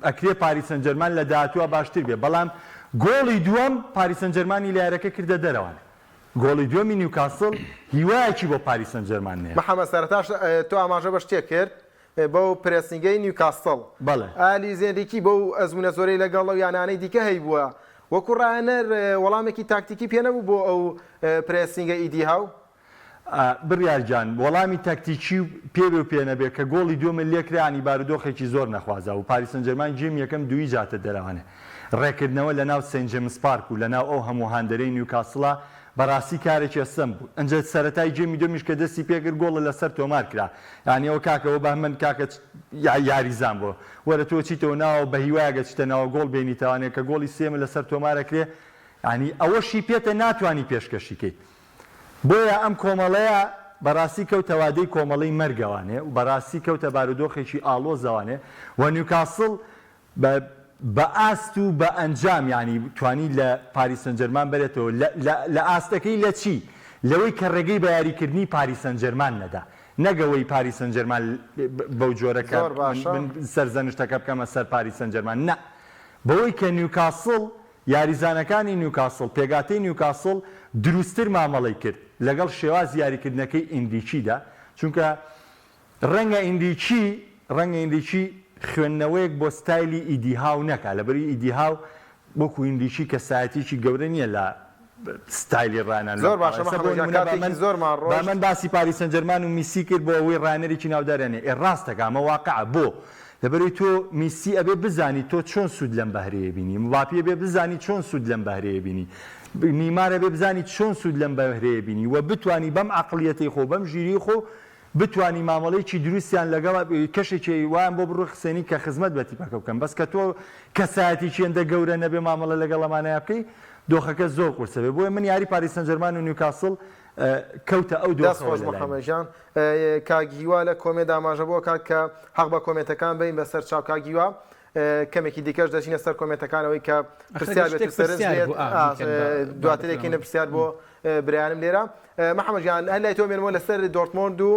ئەکرێ پاریس سانجێرمان لە داهاتووا باشتر بێ بەڵام گۆڵی دووەم پاریس سانجێرمانی لە یاریەکە کردە دەرەوانێ. گۆڵی دووەمی نیوکاسڵ هیوایەکی بۆ پاریس سانجێرمان نەهێشت. محەمەد سەرەتاش تۆ ئاماژە بە شتێک کرد بەو pressing ەی نیوکاسڵ. بەڵێ. ئایا لویس ئێنریکی بەو ئەزموونە زۆرەی لەگەڵ ئەو یانانەی دیکە هەیبووە وەکو ڕاهێنەر وەڵامێکی تاکتیکی پێ نەبوو بۆ ئەو pressing ە ئیدی هاو؟ بڕیار گیان وەڵامی تاکتیکی پێ بێ و پێ نەبێ کە گۆڵی دووەمت لێکرا یانی بارودۆخێکی زۆر نەخوازا بوو پاریس سانجێرمان game یەکەم دووی جاتە دەرەوانێ ڕێکردنەوە لەناو سەینت جەیمس پارک و لەناو ئەو هەموو هاندەرەی نیوکاسڵا بەڕاستی کارێکی ئەستەم بوو ئنجا سەرەتای game ی دووەمیش کە دەستی پێکرد گۆڵە لەسەر تۆمار کرا یانی ئەوە کاکە ئەوە بەهمەن کاکە یاریزان بۆ وەرە تۆ چیتەوە ناوە بە هیوایەک ئەچیتە ناوە گۆڵ بێنیتەوانێ کە گۆڵی سێیەمت لەسەر تۆمار ئەکرێ یانی ئەوەشی پێتە ناتوانی پێشکەشی کەی بۆیە ئەم کۆمەڵەیە بەڕاستی کەوتە وادەی کۆمەڵەی مەرگەوانێ و بەڕاستی کەوتە بارودۆخێکی ئاڵۆزەوانێ و نیوکاسڵ بە بە ئاست و بە ئەنجام یانی توانی لە پاریس سەنجەرمان بەرێتەوە لە لە لە ئاستەکەی لە چی؟ لەوەی کە ڕێگەی بە یاریکردنی پاریس سەنجەرمان نەدا نەک ئەوەی پاریس سەنجەرمان بەو جۆرە کە زۆر باشە. من سەرزەنشتەکە بکەمە سەر پاریس سەنجەرمان نا بەوەی کە نیوکاسڵ یاریزانەکانی نیوکاسڵ، پێکهاتەی نیوکاسڵ دروستتر مامەڵەی کرد لەگەڵ شێوازی یاریکردنەکەی ئینریکیدا، چونکە رەنگە ئینریکی رەنگە ئینریکی خوێندنەوەیەک بۆ ستایلی ئیدی هاو نەکا، لەبەرئەوەی ئیدی هاو وەکو ئینریکی کەسایەتیەکی گەورە نییە لە ستایلی ڕاهێنان زۆر باشە ئێستا بۆ محەمەد گیان نمونە با کاتێکی من زۆرمان با ڕۆشت. من باسی پاریس سانجێرمان و میسی کرد بۆ ئەوەی ڕاهێنەرێکی ناوداریان هەیە، ئێ ڕاست دەکا ئەمە واقعە بۆ؟ لەبەرئەوەی تۆ میسی ئەبێ بزانی تۆ چۆن سوود لەم بەهرەیە بینی، مباپی ئەبێ بزانی چۆن سوود لەم بەهرەیە بینی، نیمار ئەبێ بزانی چۆن سوود لەم بەهرەیە بینی و بتوانی بەم عەقڵیەتەی خۆ بەم ژیریی خۆ بتوانی مامەڵەیەکی دروستیان لەگەڵ کەشێکی وایان بۆ بڕوخسێنی کە خزمەت بە تیپەکە بکەن بەس کە تۆ کەسایەتیکی هێندە گەورە نەبێ مامەڵە لەگەڵ ئەمانەیا بکەی دۆخەکە زۆر قورسە بێ بۆیە من یاری پاریس سانجێرمان و نیوکاسڵ کەوتە ئەو دەست دۆخەوە خۆش لەلای من. محمد گیان کاک هیوا لە comment ئاماژە بۆ کات کە حەق بە comment ەکان بەین بەسەر چاو کاک هیوا کەمێکی دیکەش دەچینە سەر comment ەکان ئەوەی کە پرسیار بێت و سەرنج بێت دواتر یەکەینە پرسیار بۆ برایانم لێرە محمد گیان هەر لای تۆ مێنمەوە لەسەر دۆرتمۆند و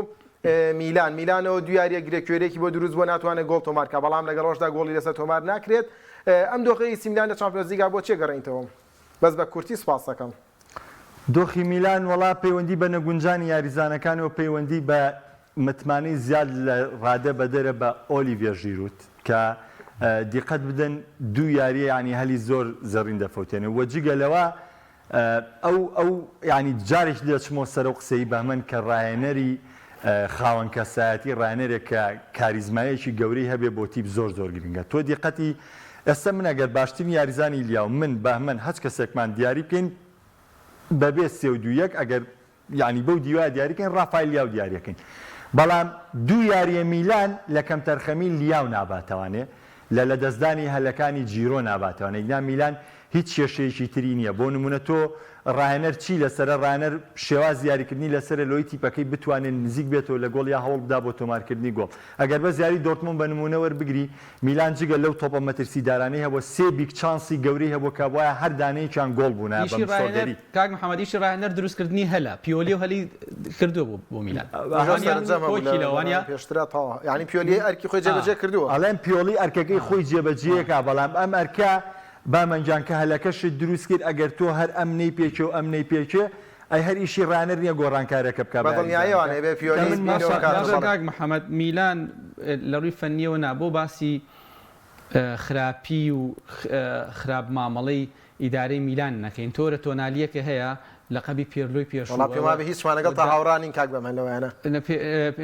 میلان میلانەوە دو یاریە گرێ کوێرێکی بۆ دروست بۆ ناتوانێت گۆڵ تۆمارکە بەڵام لەگەڵ ڕۆژدا گۆڵی لەسەر تۆمار ناکرێت ئەم دۆخی ئەیسی میلان لە چامپیۆنزلیگا بۆ چێ گەڕێنیتەوە بەس بە کورتی سوپاس دەکەم. دۆخی میلان وەڵا پەیوەندی بە نەگونجانی یاریزانەکانەوە پەیوەندی بە متمانەی زیاد لە ڕادە بەدەرە بە ئۆلیڤێر ژیرود کە دیقەت بدەن دوو یاریە یانی هەلی زۆر زێڕین دەفەوتێنێ و جگە لەوە ئەو ئەو یانی جارێکی دەچمەوە سەر ئەو قسەی بەهمەن کە ڕاهێنەری خاوەن کەسایەتی ڕاهێنەرێک کە کاریزمایەکی گەورەی هەبێ بۆ تیپ زۆر زۆر گرنگە تۆ دیقەتی ئێستا من ئەگەر باشترین یاریزانی لیاو من بەهمەن هەچ کەسێکمان دیاری بکەین بەبێ سێ و دوو یەک ئەگەر یانی بەو دیوایە دیاری کەین ڕافایل لیاو دیاریەکەین بەڵام دوو یاریە میلان لە کەمتەرخەمی لیاو ناباتەوانێ لە لەدەستدانی هەلەکانی جیرۆ ناباتەوانێ نا میلان هیچ کێشەیەکی تری نیە بۆ نمونە تۆ ڕاهێنەر چی لەسەرە ڕاهێنەر شێوازی یاریکردنی لەسەرە لۆی تیپەکەی بتوانێت نزیک بێتەوە لە گۆڵ یا هەوڵ بدا بۆ تۆمارکردنی گۆڵ ئەگەر بەس یاری دۆرتموند بە نموونە وەربگری، میلان جگە لەو تۆپە مەترسیدارانەی هەبووە، سێ big chance ی گەورەی هەبووە کە بوایە هەر دانەیەکیان گۆڵ بوونایە بە ئیشی ڕاهێنەر مسۆگەری. کاک محمد ئیشی ڕاهێنەر دروستکردنی هەلە، پیۆلی ئەو هەلی کردووە بۆ بۆ میلان. زۆر وانیە سەرنجم هەبوو کۆکی لە لە وانیە؟ پێشترا تەواو یانی پیۆلی ئەرکی خۆی جێبەجێ کردووە. ئەڵێم پیۆلی ئەرکەکەی خۆی جێبەجێکا بەڵام ئەم ئەرکە بامەن گیان کە هەلەکەشت دروست کرد ئەگەر تۆ هەر ئەم نەیپێکێ و ئەم نەیپێکێ ئەی هەر ئیشی ڕانەر نیە گۆڕانکارێکە بکا بە بە دڵنیاییەوە یاریزانەکە نەبێ کە پیۆلی من بینەوە ماشا کاتە باشە بەڵێ. کاک محمد میلان لە ڕووی فەنیەوە نا بۆ باسی خراپی و خراپ مامەڵەی ئیدارەی میلان نەکەین تۆرە تۆنالیەکە هەیە لەقەبی پێرلۆی پێشوو وەڵا پێم وابێ هیچمان لەگەڵ تا هاوڕا نین کاک بەمەن لەوەیانە.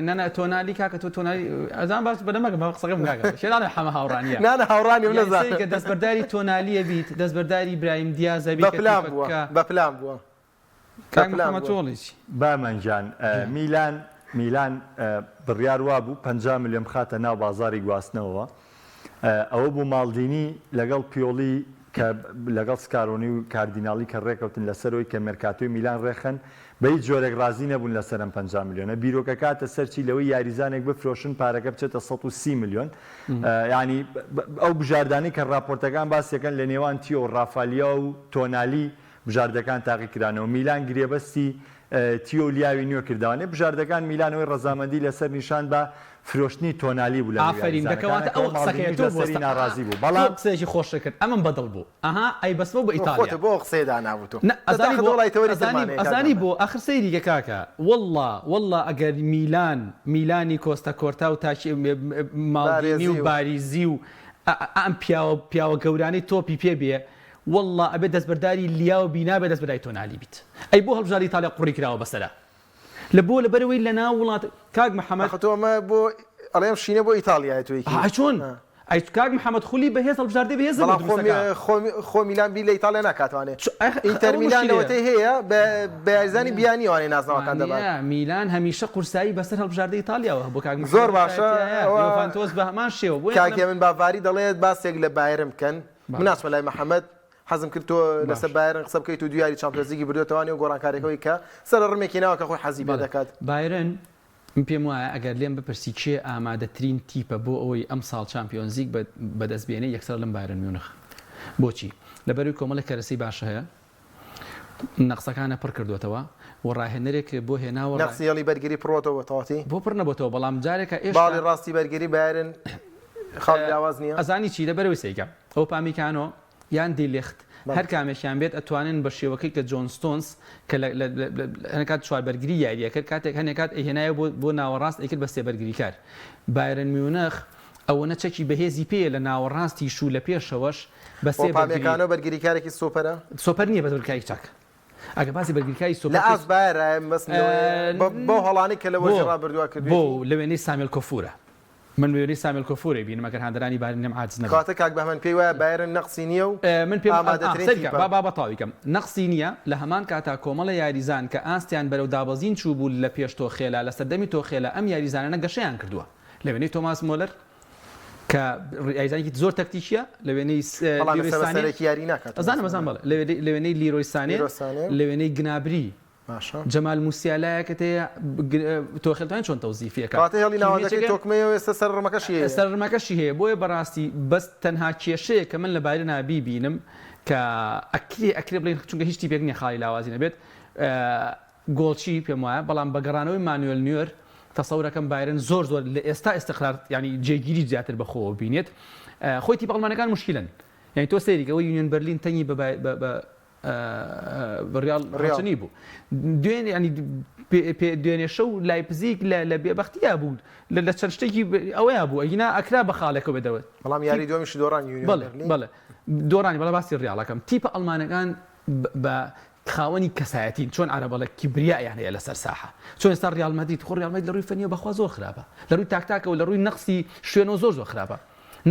نەنا تۆنالی کاکە تۆ تۆنالی ئەزان باس بەدەم مەکە بە قسەکەم کاکە شێ ناڵێم حەمە هاوڕا نییە نا نا هاوڕا نیم یانی نەزانم سەیرکە دەستبەرداری تۆنالیە بیت دەستبەرداری برایم دیازە بە بیت کە پلان بووە تیپەکە بە پلان بووە. کاک محمد تۆ ئەڵێی چی؟ بامان گیان میلان میلان بڕیار وابوو 50 ملیۆن بخاتە ناو بازاڕی گواستنەوەوە ئەوە بوو ماڵدینی لەگەڵ پیۆڵی. کە لەگەڵ سکارۆنی و کاردیناڵی کە ڕێکەوتن لەسەر ئەوەی کە مێرکاتۆی میلان ڕێکخەن بە هیچ جۆرێک ڕازی نەبوون لەسەر ئەم 50 ملیۆنە بیرۆکەکە هاتە سەر چی لەوەی یاریزانێک بفرۆشن پارەکە بچێتە 130 ملیۆن یانی ئەو بژاردانەی کە ڕاپۆرتەکان باسیەکەن لە نێوان تیۆ و ڕافالیا و تۆنالی بژاردەکان تاقی کرانەوە میلان گرێبەستی تیۆ و لیاوی نوێ کردەوانێ بژاردەکان میلان ئەوەی ڕەزامەندی لەسەر نیشان بە فرۆشتنی تۆنالی بوو لە نێو ئافەرین یاریزانەکانە دەکەواتە کەوە ئەوە قسەکەیە ماڵدینیش تۆ لەسەری بوەستە ئا ناڕازی بوو تۆ بەڵام قسەیەکی خۆشت کرد ئەمەم بەدڵ بوو ئەها ئەی بەسمەوە بۆ تۆ ئیتاڵیا خۆتت بۆ ئەو قسەیە دانابوو تۆ نا دە ئەزانی تاخە بۆ وەڵای تەوەری ئەزانی ترمان هەیە کاک ئەزانی بەهمەن. بۆ ئاخر سەیری کە کاکە وەڵڵا وەڵڵا ئەگەر میلان میلانی کۆستا کۆرتا و تاکی ماڵدینی باریزی و و. باریزی و ئە ئەم پیاوە پیاوە گەورانەی تۆپی پێ بێ وەڵڵا ئەبێ دەستبەرداری لیاو بی نابێ دەستبەرداری تۆنالی بیت ئەی بۆ هەڵبژاردەی ئیتاڵیا قوڕی کراوە بەسەرا لە بۆ لەبەرئەوەی لەناو وڵات کاک محمد. ئاخە تۆ ئەمە بۆ ئەڵێ ئەم شینە بۆ ئیتاڵیایە تۆ یەکی ئا چۆن ئەی کاک محمد خولی بەهێز هەڵبژاردەی بەهێزە بۆ بەڵام خۆ دروست ئەکا. خۆ خۆ میلان بیر لە ئیتاڵیا ناکاتوانێ چ ئەخ ئینتەر ئەوە میلان مشکلەیە. لەوەتەی هەیە بە بە یاریزانی بیانی ئەوانەی نازناوەکان دەبات. وانیە میلان هەمیشە قورسایی بەسەر هەڵبژاردەی ئیتاڵیاوە هەبوو کاک محمد زۆر باشە تایە ئەوە یۆڤانتۆس بە هەمان شێوە بۆیە کاک ئەڵێم هێمن باڤاری دەڵێت باسێک لە بایرن بکەن من بەڵێ. ناچمە لای محمد حەزم کرد تۆ لەسەر باش. بایرن قسە بکەیت و دوو یاری چامپیۆنزلیگی بردۆتەوانێ و گۆڕانکاریەکەوەی کە سەرە ڕمێکی ناوە کە خۆی حەزی پێ بەڵێ دەکات. بایرن من پێم وایە ئەگەر لێم بپرسی کێ ئامادەترین تیپە بۆ ئەوەی ئەمساڵ چامپیۆنزلیگ بەدەست بێنێ یەکسەر ئەڵێم بایرن میونخ. بۆچی؟ لەبەرئەوەی کۆمەڵێک کەرەسەی باش هەیە، نەقسەکانە پڕ کردۆتەوە و ڕاهێنەرێک بۆ هێناوە. نەقسی هێڵی بەرگری پڕۆتەوە بە تەواوەتی؟ بۆ پڕ نەبۆتەوە بەڵام جارێکە ئێشتا. باڵی ڕاستی بەرگری بایرن خاڵی لاواز نییە؟ ئەزانی چی لەبەرئەوەی سەیرکە ئۆپامیکانۆ یان دیلیخت هەر کامێکیان بێت ئەتوانن بە شێوەکەی کە جۆن ستۆنس کە لە هەنێک کات چوار بەرگری یاری ئەکرد کاتێک هەنێک کات ئەیهێنایەوە بۆ بۆ ناوەڕاست ئەیکرد بە سێ بەرگریکار بایرن میونخ ئەوەنە چەکی بەهێزی پێیە لە ناوەڕاستیش و لە پێشەوەش بە سێ بەرگری ئۆپامێکانۆ بەرگریکارێکی سۆپەرە؟ سۆپەر نییە بەس بەرگریکارێکی چاکە ئەگەر باسی بەرگریکاری لە سۆپەر ئاست بایەرایە مەبەستم لەوەیە بەو هەڵانەی کە لە بۆ وەرزی ڕابردووە بۆ کردوویەتی. لە وێنەی سامێل کۆفورە من وێنەی سامێل کۆفورەی بینم ئەگەر هاندەرانی بایرن لێم عاجز نەبن. کەواتە کاک بەهمەن پێی وایە بایرن نەقسی نییە و من پێم ئامادەترین سەیرکە تیپە. با با تەواوی کەم نەقسی نییە لە هەمان کاتا کۆمەڵە یاریزان کە ئاستیان بەرەو دابەزین چووبوو لە پێش تۆخێلا لە سەردەمی تۆخێلا ئەم یاریزانانە گەشەیان کردووە لە وێنەی تۆماس مۆلەر کە یاریزانێکی زۆر تەکتیکیە لە وێنەی بەڵام لیرۆی ئێستا بە سانێ سەرەکی یاری ناکات تۆماس ئەزانم ئەزانم مۆلەر. بەڵێ لە وێنەی لیرۆی سانێ لیرۆی سانێ. لە وێنەی گنابری باشە. جەمال موسیالایەکت هەیە تۆخێل توانی چۆن تەوزیفی ئەکا کەواتە هێڵی ناوەندەکەی کیمیچەکە تۆکمەیە و ئێستا سەر ڕمەکەشی هەیە. سەر ڕمەکەشی هەیە بۆیە بەڕاستی بەس تەنها کێشەیە کە من لە بایرنا بیبینم کە ئەکرێ ئەکرێ بڵێین چونکە هیچ تیپێک نییە خاڵی لاوازی نەبێت گۆڵچی پێم وایە بەڵام بە گەڕانەوەی مانوێل نوێر تەسەورەکەم بایرن زۆر زۆر لە ئێستا ئیستقرار یانی جێگیری زیاتر بەخۆوە بینێت خۆی تیپە ئەڵمانەکان موشکیلەن یانی تۆ سەیری کە ئەوەی یونیۆن بەرلین تەنگی بە بە ڕیاڵ ڕاچنی بوو دوێنێ ینی دوێنێ شەو لایپزیگ لە لە بێبەختیا بوو لە چەند شتێکی ئەوەیە بوو ئەگینا ئەکرا بە خاڵێکەوە بێتەوە بەڵام یاری دووەمیش دۆڕان یونیۆن بەڵێ بەڵێ دۆڕانی بەڵێ باسی ڕیاڵەکەم تیپە ئەڵمانەکان بە خاوەنی کەسایەتین چۆن عەرەب ئەڵێ کیبریایان هەیە لەسەر ساحە چۆن ئێستا ڕیاڵ مەدرید خۆ ڕیاڵ مەدرید لە ڕووی فەنیەوە بەخوا زۆر خراپە لە ڕووی تاکتاکەوە لە ڕووی نەقسی شوێنەوە زۆر زۆر خراپە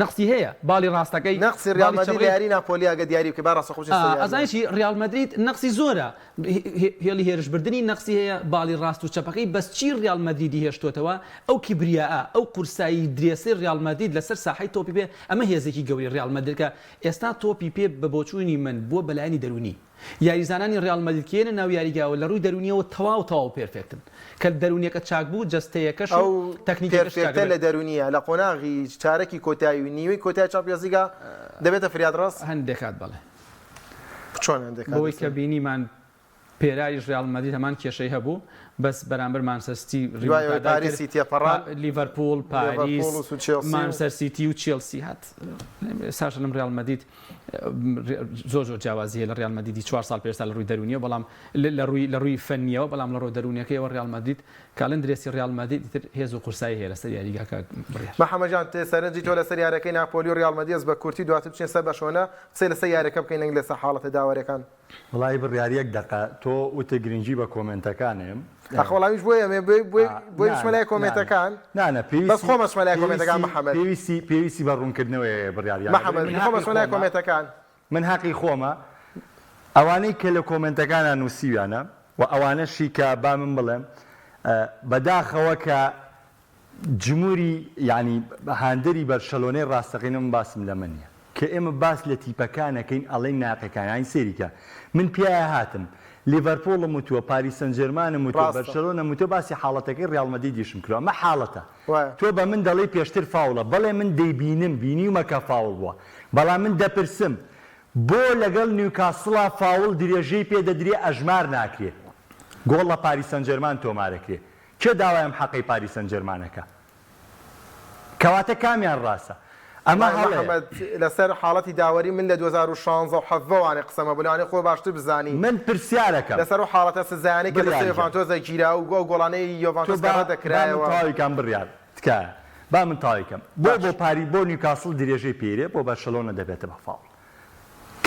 نەقسی هەیە باڵی ڕاستەکەی نەقسی ڕیاڵ باڵی مەدرید لە چەپەکەی یاری ناپۆلی ئەگەر دیاری بکەی با ڕاستەوخۆ بچینە سەر یارییەکە. ئەزانی چی ڕیاڵ مەدرید نەقسی زۆرە هێڵی هێرشبردنی نەقسی هەیە باڵی ڕاست و چەپەکەی بەس چی ڕیاڵ مەدریدی هێشتۆتەوە ئەو کیبریاء ئەو قورسایی درێسەی ڕیاڵ مەدرید لەسەر ساحەی تۆپی پێ ئەمە هێزێکی گەورەی ڕیاڵ مەدرید کە ئێستا تۆپی پێ بە بۆچوونی من بووە بە لایەنی دەروونی یاریزانانی ڕیاڵ مەدرید کە یەنە ناو یاریگاوە لە ڕووی دەروونیەوە تەواو تەواو perfect ن کە دەروونیەکە چاک بوو جەستەیەکەش و ئەو تەکنیکەکەش چاک perfect ە دەبێت. لە دەروونیە لە قۆناغی چارەکی کۆتایی و نیوەی کۆتایی چامپیۆنزلیگا دەبێتە فریادڕەس؟ هەندێک کات بەڵێ. چۆن هەندێک کات بەوەی کە دەستێ؟ بینیمان پێراریش ڕیاڵ مەدرید هەمان کێشەی هەبوو بەس بەرامبەر مانچستەر سیتی دوای ئەوەی ریمۆنتادای کرد پاریسی تێپەڕاند لیڤەرپوڵ پاریس لیڤەرپوڵ و چێڵسی و مانچستەر سیتی و چێڵسی هات ساشە لەم ڕیاڵ مەدرید زۆر زۆر جیاوازی هەیە لە ڕیال مەدریدی چوار ساڵ پێش ئێستا لە ڕووی دەروونیەوە بەڵام لە ڕووی لە ڕووی فەنیەوە بەڵام لە ڕووە دەروونیەکەیەوە ڕیال مەدرید کاڵێن درێسی ڕیال مەدرید ئیتر هێز و قورسایی هەیە لەسەر یاریگاکە بڕیار. محەمەد جان سەرنجی تۆ لەسەر یاریەکەی ناپۆلی و ڕیاڵ مەدیەس بە کورتی دواتر بچینە سەر بەرشەلۆنە قسەی لەسەر یاریەکە بکەین نەک لەسەر حاڵەتە داوەریەکان. وەڵایی بڕیار یەک دەقە تۆ وتت گرنگی بە کۆمێنتەکانێم. ئاخ وەڵا منیش بۆیە ئەمێ بۆی بۆی بۆی بچمە لای کۆمێنتەکان نا نا بەس پێویستی خۆم ئەچمە لای کۆمێنتەکان پێویستی محەمەد. پێویستی پێویستی بە ڕوونکردنەوەی هەیە بڕیار یان محەمەد من من خۆم هەقی ئەچمە لای خۆمە کۆمێنتەکان. من هەقی خۆمە ئەوانەی کە لە کۆمێنتەکانا نووسیویانە و ئەوانەشی کە با من بڵێم بەداخەوە کە جموری یانی هاندەری بەرشەلۆنەی ڕاستەقینە من باسم لەمە نیە. کە ئێمە باس لە تیپەکان ئەکەین ئەڵێین ناقەکان یانی سەیری کە من پیایا هاتم لیڤەرپوڵم وتووە پاریس سەنجێرمانم وتووە ڕاستە. بەرشەلۆنەم وتووە باسی حاڵەتەکەی ڕیاڵ مەدریدیشم کردووە ئەمە حاڵەتە وایە. تۆ بە من دەڵێی پێشتر فاوڵە بەڵێ من دەیبینم بینیومە کە فاوڵ بووە بەڵام من دەپرسم بۆ لەگەڵ نیوکاسڵا فاوڵ درێژەی پێ دەدرێ ئەژمار ناکرێ گۆڵ لە پاریس سەنجێرمان تۆمارەکرێ کێ داوای ئەم حەقەی پاریس سەنجێرمان ئەکا؟ کەواتە کامیان ڕاستە؟ ئەمە وەڵای هەڵەیە. محمد لەسەر حاڵەتی داوەری من لە 2016 و 17 وانەی قسەمە بۆ لەوانەیە خۆ باشتر بزانی من پرسیارەکەم لەسەر ئەو حاڵەتە سزایانەی کە لەسەر بڕیار گیان. یۆڤانتۆس گیرا و ئەو گۆڵانەی تۆ یۆڤانتۆس کە با با من ڕەتدەکرایەوە. تەواوی کەم بڕیار تکایە با من تەواوی کەم بۆ باش. بۆ پاری بۆ نیوکاسڵ درێژەی پێیرێ بۆ بەرشەلۆنە دەبێتە بە فاوڵ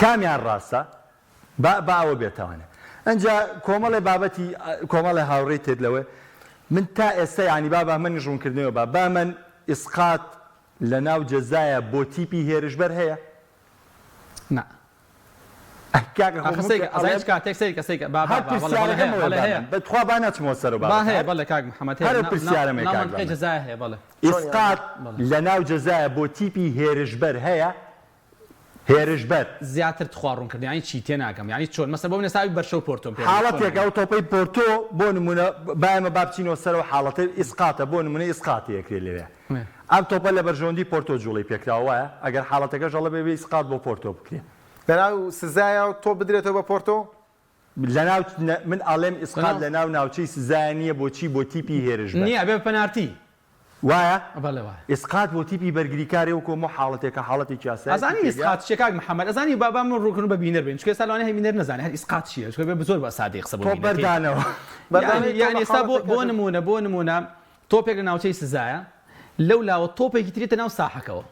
کامیان ڕاستە با با ئەوە بێتەوانێ ئەنجا کۆمەڵێ بابەتی کۆمەڵێ هاوڕێی تر لەوێ من تا ئێستا یانی با بەهمەنیش ڕوونکردنەوە با بەهمەن ئیسقات لە ناو جەزایە بۆ تیپی هێرشبەر هەیە؟ نا. ئەه کاکە خۆ ئاخر من سەیرکە کە ئەزانی ئەڵێم چ کاتێک سەیرکە سەیرکە با با هەر با بەڵێ بەڵێ پرسیارەکەم هەیە ئەوەیە بەڵێ هەیە بەهمەن بە تخوا با نەچمەوە سەر ئەو با بابەتە هەیە هەر بەڵێ کاک محەمەد هەیە هەر ئەو نا نا پرسیارەم هەیە ناو کاک مەنتقەی بەهمەن جەزایە هەیە بەڵێ چۆن یانی؟ ئیسقات بەڵێ. لە ناو جەزایە بۆ تیپی هێرشبەر هەیە؟ هێرشبەر. زیاتر تخوا ڕوونکردن یانی چی تێناگەم یانی چۆن مەسەلەن بۆ من ئێستا ئەوی بەرشە و پۆرتۆم پێ بڵێ چۆن حاڵەتێک یانی. ئەو تۆپەی پۆرتۆ بۆ نموونە با ئێمە با بچینەوە سەر ئەو حاڵەتەی ئیسقاتە بۆ نموونە ئیسقاتی ئەکرێ لەوێ ئەم تۆپە لە بەرژەوەندی پۆرتۆ جوڵەی پێکراوە وایە ئەگەر حاڵەتەکەش ئەڵێ بێ ئیسقات بۆ پۆرتۆ بکرێ. لەناو سزایە تۆپ بدرێتەوە بە پۆرتۆ؟ لەناو من ئەڵێم ئیسقات لەناو. لەناو ناوچەی سزایە نییە بۆچی بۆ تیپی هێرشبەر. نییە ئەبێ بە پەنارتی. وایە؟ بەڵێ وایە. ئیسقات بۆ تیپی بەرگریکارێ وەکو ئەمە حاڵەتێکە حاڵەتێکی ئاسایە ئەزانی تیپێک ئیسقات چیە کاک محمد ئەزانی با با من ڕوونکردنەوە بە بینەر بەین چونکە ئێستا لەوانەیە بینەر نەزانێ هەر ئیسقات چیە چونکە بێ زۆر بە سادەی قسە بۆ تۆپ بینەر کەین بەردانەوە. یانی بەردانەوەی تۆپ یانی لە ئێستا بۆ حاڵەتێکا بۆ کە نموونە بۆ نموونە تۆپێک لە ناوچەی سزایە لەو لاوە تۆپێکی تریتە ناو ساحەکەوە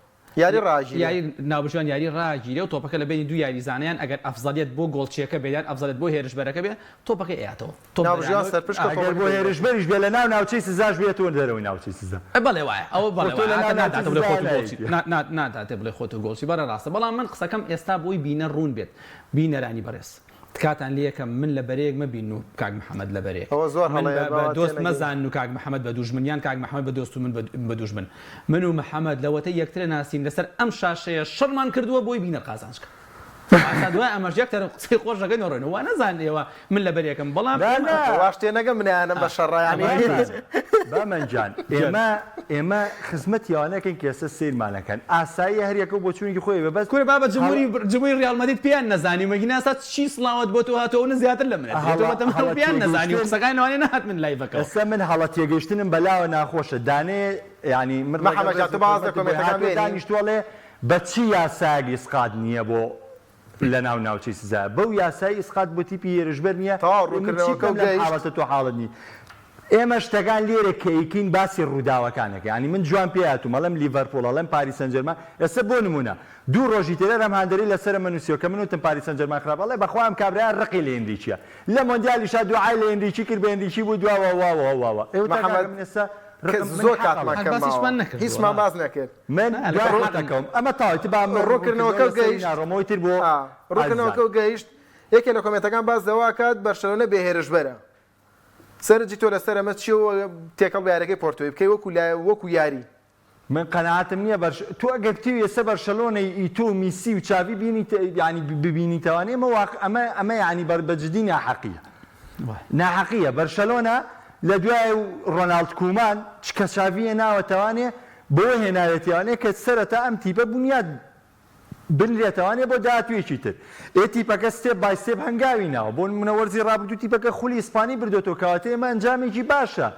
یاری ڕاگیرێ. یاری ناوبژیوان یاری ڕاگیرێ و تۆپەکە لە بەینی دوو یاریزانە یان ئەگەر ئەفزەلیەت بۆ گۆڵچیەکە بێ یان ئەفزەلیەت بۆ هێرشبەرەکە بێ تۆپەکە ئەیاتەوە تۆپ ناوبژیوان بەرانەوە سەرپشکە ئەگەر تۆپەکە بۆ دەیبات. هێرشبەریش بێ لە ناو ناوچەی سزاش بێتەوە دەرەوەی ناوچەی سزا. بەڵێ وایە ئەوە خۆ بەڵێ تۆ وایە لە هاتە ناو ناوچەی ناداتە بڵێ سزایە خۆت و گۆڵچی نایەیت. نا نا ناداتێ بڵێ خۆت و گۆڵچی بەڵێ ڕاستە بەڵام من قسەکەم ئێستا بۆی بینەر ڕوون بێت بینەرانی بەڕێز تکاتان لێکەم من لە بەرەیەک مەبینن و کاک محمد لە بەرەیەک ئەوە زۆر من هەڵەیە بە بە با دۆست تێنەگەین. مەزانن و کاک محمد بە دوژمن یان کاک محمد بە دۆست و من بە دوژمن من و محمد لەوەتەی یەکترە ناسین لەسەر ئەم شاشەیە شەڕمان کردووە بۆی بینەر قازانج کە ئاسا دوای ئەمەش یەک تەرەف قسەی خۆش دەکەین و ڕۆین وا نەزانن ئێوە من لە بەرێکم بەڵام نا ئێمە نا واش تێنەگەم منیانم بە شەڕە یانی. بامەن بامەن جان ئێمە ئێمە خزمەتی ئەوانەکەین کە ئێستا سەیرمان ئەکەن ئاساییە هەر یەکەو بۆچوونێکی خۆی هەبێ بەس کورە بابە هەڵ جمهوری جمهوری ڕیاڵ مەدرید پێیان نەزانی مەگینا ئێستا چی سڵاوت بۆ تۆ هاتووە ئەونە زیاتر لە منە تۆ هەڵە بەتەمام هەڵە پێیان نەزانی و تێگەیشتن قسەکانی لەوانەیە نەهات من لایڤەکەوە. ئێستا من هەڵە تێگەیشتنم بەلاوە ناخۆشە دانەیە یانی من ڕێگەم محەمەد جان ڕێز تۆ و باز لە حورمەتم بۆی کۆمێنتەکان هاتووە بێنی. دانیشتووە ئەڵێ بە چ یاسایەک ئیسقات نییە بۆ لەناو ناوچەی سزایە بەو یاسای ئیسقات بۆ تیپی هێرشبەر نییە تەواو ئێ من چی ڕوونکردنەوەکەو بکەم لەم گەیشت. حاڵەتە تۆ حاڵت نی ئێمە شتەکان لێرە کە ئەیکەین باسی ڕووداوەکان ئەکەین یانی من جوان پێ هاتووم ئەڵێم لیڤەرپوڵ ئەڵێم پاریس سەنجێرمان ئێستا بۆ نموونە دوو ڕۆژی تر ئەم هاندەرەی لەسەرم نووسیوە کە من وتم پاریس سەنجێرمان خراپە ئەڵێ بەخوا ئەم کابرایە ڕقی لە ئێنریکیە لە مۆندیالیشا دوعای لە ئێنریکی کرد بە ئێنریکی بوو دوا وا وا وا وا وا ئێ وتا کاکە محەمەد من ئێستا کە ڕقم من زۆر حەق کاتمان ئەڵێم هەر کەم باس ماوە هیچمان نەکردووە هیچمان باس نەکرد. من نا لە دوای حەقم ڕوونەکەوم ئەمە تەواوی تر با من ڕوونکردنەوەکە ڕوونکردنەوە لەسەری گەیشت ناڕۆمەوەی تر بۆ ئا ئازیزان. ڕوونکردنەوەکە گەیشت یەکێ لە کۆمێنتەکان باس لەوە ئەکات بەرشەلۆنە بێ هێرشبەرە سەرنجی تۆ لەسەر ئەمە چیە و تێکەڵ بە یاریەکەی پۆرتۆی بکەی وەکو لای وەکو یاری. من قەناعەتم نیە بەرش تۆ ئەگەر بتەوی ئێستا بەرشەلۆنەی ئیتۆ و میسی و چاڤی بینیت یانی ببینیتەوانێ ئەمە واق ئەمە ئەمە یانی بە بە جدی ناحەقیە ناحەقیە بەرشەلۆنە لە دوای و ڕۆناڵد کومان چ کە چاڤی هێناوەتەوانێ بەوە هێناوێتیانێ کە سەرەتا ئەم تیپە بونیاد بنرێتەوانێ بۆ داهاتوویەکی تر. ئێ تیپەکە step by step هەنگاوی ناوە. بۆ نموونە وەرزی ڕابردوو تیپەکە خولی ئیسپانی بردۆتەوە کەواتە ئێمە ئەنجامێکی باشە.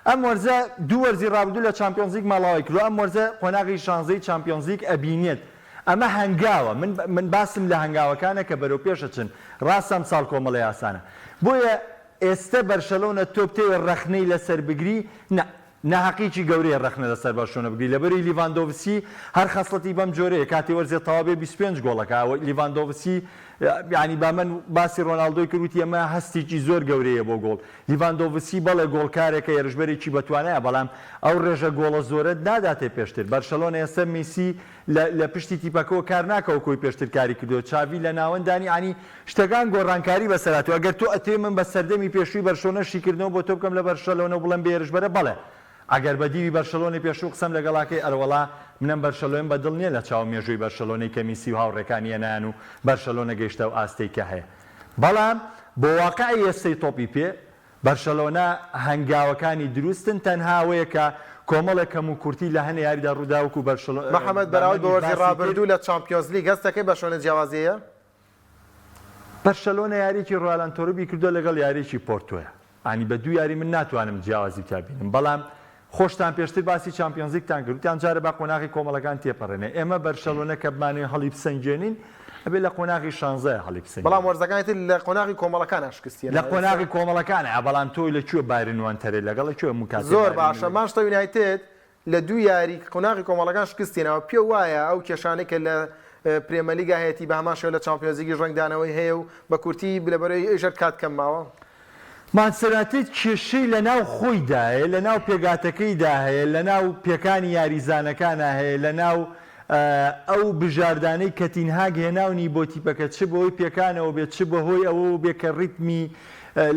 ئەم وەرزە دوو وەرزی ڕابردوو لە چامپیۆنزلیگ ماڵاوای کردووە ئەم وەرزە قۆناغی شانزەی چامپیۆنزلیگ ئەبینێت. ئەمە هەنگاوە. من من باسم لە هەنگاوەکانە کە بەرەو پێش ئەچن. ڕاستە ئەمساڵ کۆمەڵی ئاسانە. بۆیە ئێستە بەرشەلۆنە تۆ بتەوێ ڕەخنەی لەسەر بگری نا. ناهەقیەکی گەورەیە ڕەخنە لەسەر بەرشلۆنە بگری لەبەری لیڤاندۆڤسکی هەر خەسڵەتی بەم جۆرەیە کاتێ وەرزێ تەواو بێ 25 گۆڵ ئەکا لیڤاندۆڤسکی یانی بامەن باسی ڕۆناڵدۆی کرد وتی ئەمە هەستێکی زۆر گەورەیە بۆ گۆڵ لیڤاندۆڤسکی بەڵێ گۆڵکارێکە هێرشبەرێکی بەتوانایە بەڵام ئەو ڕێژە گۆڵە زۆرەت ناداتێ پێشتر بەرشەلۆنە ئێستا میسی لە لە پشتی تیپەکەوە کار ناکا وەکو ئەوی پێشتر کاری کردووە چاڤی لە ناوەندانی یانی شتەکان گۆڕانکاری بەسەر هاتووە ئەگەر تۆ ئەتەوێ من بە سەردەمی پێشووی بەرشۆنە شیکردنەوە بۆ تۆ بکەم لە بەرشەلۆنە و بڵێم بێ هێرشبەرە بەڵێ ئەگەر بە دیوی بەرشەلۆنەی پێشوو قسەم لەگەڵا کەی ئەرەوەڵا من ئەم بەرشەلۆنەم بە دڵ نیە لە چاو مێژووی بەرشەلۆنەی کە میسی و هاوڕێکانی هێنایان و بەرشەلۆنە گەیشتە ئەو ئاستەی کە هەیە بەڵام بۆ واقعی ئێستەی تۆپی پێ بەرشەلۆنە هەنگاوەکانی دروستن تەنها ئەوەیە کە کۆمەڵێک کەموکورتی لە هەنێ یاریدا ڕوودا وەکو بەرشەلۆ محەمەد بەراورد بە بەرمەنیش وەرزی باسی کرد. ڕابردوو لە چامپیۆنزلیگ هەست دەکەی بەرشەلۆنە جیاوازی هەیە؟ بەرشەلۆنە یاریەکی ڕۆیال ئەنتۆربی کردوە لەگەڵ یاریەکی پۆرتۆیە ینی بە دوو یاری من ناتوانم جیاوازی تیا بینم بەڵام خۆشتان پێشتر باسی چامپیۆنزلیگتان کرد وتیان جارێ با قۆناغی کۆمەڵەکان تێپەڕێنێ ئێمە بەرشەلۆنە کە بمانەوێ هەڵی بسەنگێنین ئەبێ لە قۆناغی شانزەیە هەڵی بەڵام بسەنگێنین. وەرزەکانی تر لە قۆناغی کۆمەڵەکانا شکستی لە هێناوە ئێستا. قۆناغی کۆمەڵەکانە بەڵام تۆ لە کوێ بایرن وانتەرێ لەگەڵ کوێ موکاتێ زۆر بایرن باشە لەگەڵ. مانچستەر یونایتد لە دوو یاری قۆناغی کۆمەڵەکان شکستی هێناوە، پێو وایە ئەو کێشانەی کە لە پرێمەلیگا هەیەتی بە هەمان شێوە لە چامپیۆنزلیگیش ڕەنگدانەوەی هەیە و بە کورتی لەبەرئەوەی ئەویش هەر کات کەم ماوە؟ مانچستەر یونایتد کێشەی لەناو خۆیدا هەیە، لەناو پێکهاتەکەیدا هەیە، لەناو پێکانی یاریزانەکانا هەیە، لەناو ئەو بژاردانەی کە تین هاگ هێناونی بۆ تیپەکە چ بەهۆی پێکانەوە بێت، چ بەهۆی ئەوەوە بێت کە ریتمی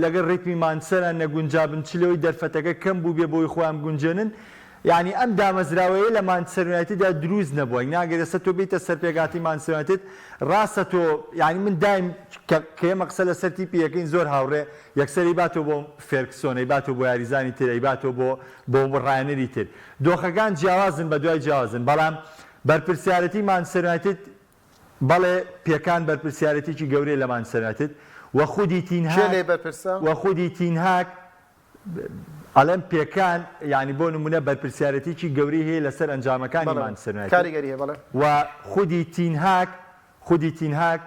لەگەڵ ریتمی مانچستەرا نەگونجابن، چ لەوەی دەرفەتەکە کەم بووبێ بۆی خۆیان بگونجێنن، یانی ئەم دامەزراوەیە لە مانچستەر یونایتددا دروست نەبووە، نا گەر ئێستا تۆ بێیتە سەر پێکهاتەی مانچستەر یونایتد راستە تۆ یانی من دایم کە کە ئێمە قسە لەسەر تیپی یەکەین زۆر هاوڕێ یەکسەر ئەیباتەوە بۆ فێرگسۆن ئەیباتەوە بۆ یاریزانی تر ئەیباتەوە بۆ بۆ راهێنەری تر دۆخەکان جیاوازن بەدوای جیاوازن بەڵام بەرپرسیارەتی مانچستەر یونایتد بەڵێ پێکان بەرپرسیارەتیکی گەورەیە لە مانچستەر یونایتد و خودی تین کێ هاگ لێی بەرپرسە؟ و خودی تین هاگ ئەڵێم پێکان یانی بۆ نمونە بەرپرسیارەتیکی گەورەی هەیە لەسەر ئەنجامەکانی بەڵێ مانچستەر یونایتد کاریگەری هەیە بەڵێ. و خودی تین هاگ خودی تین هاگ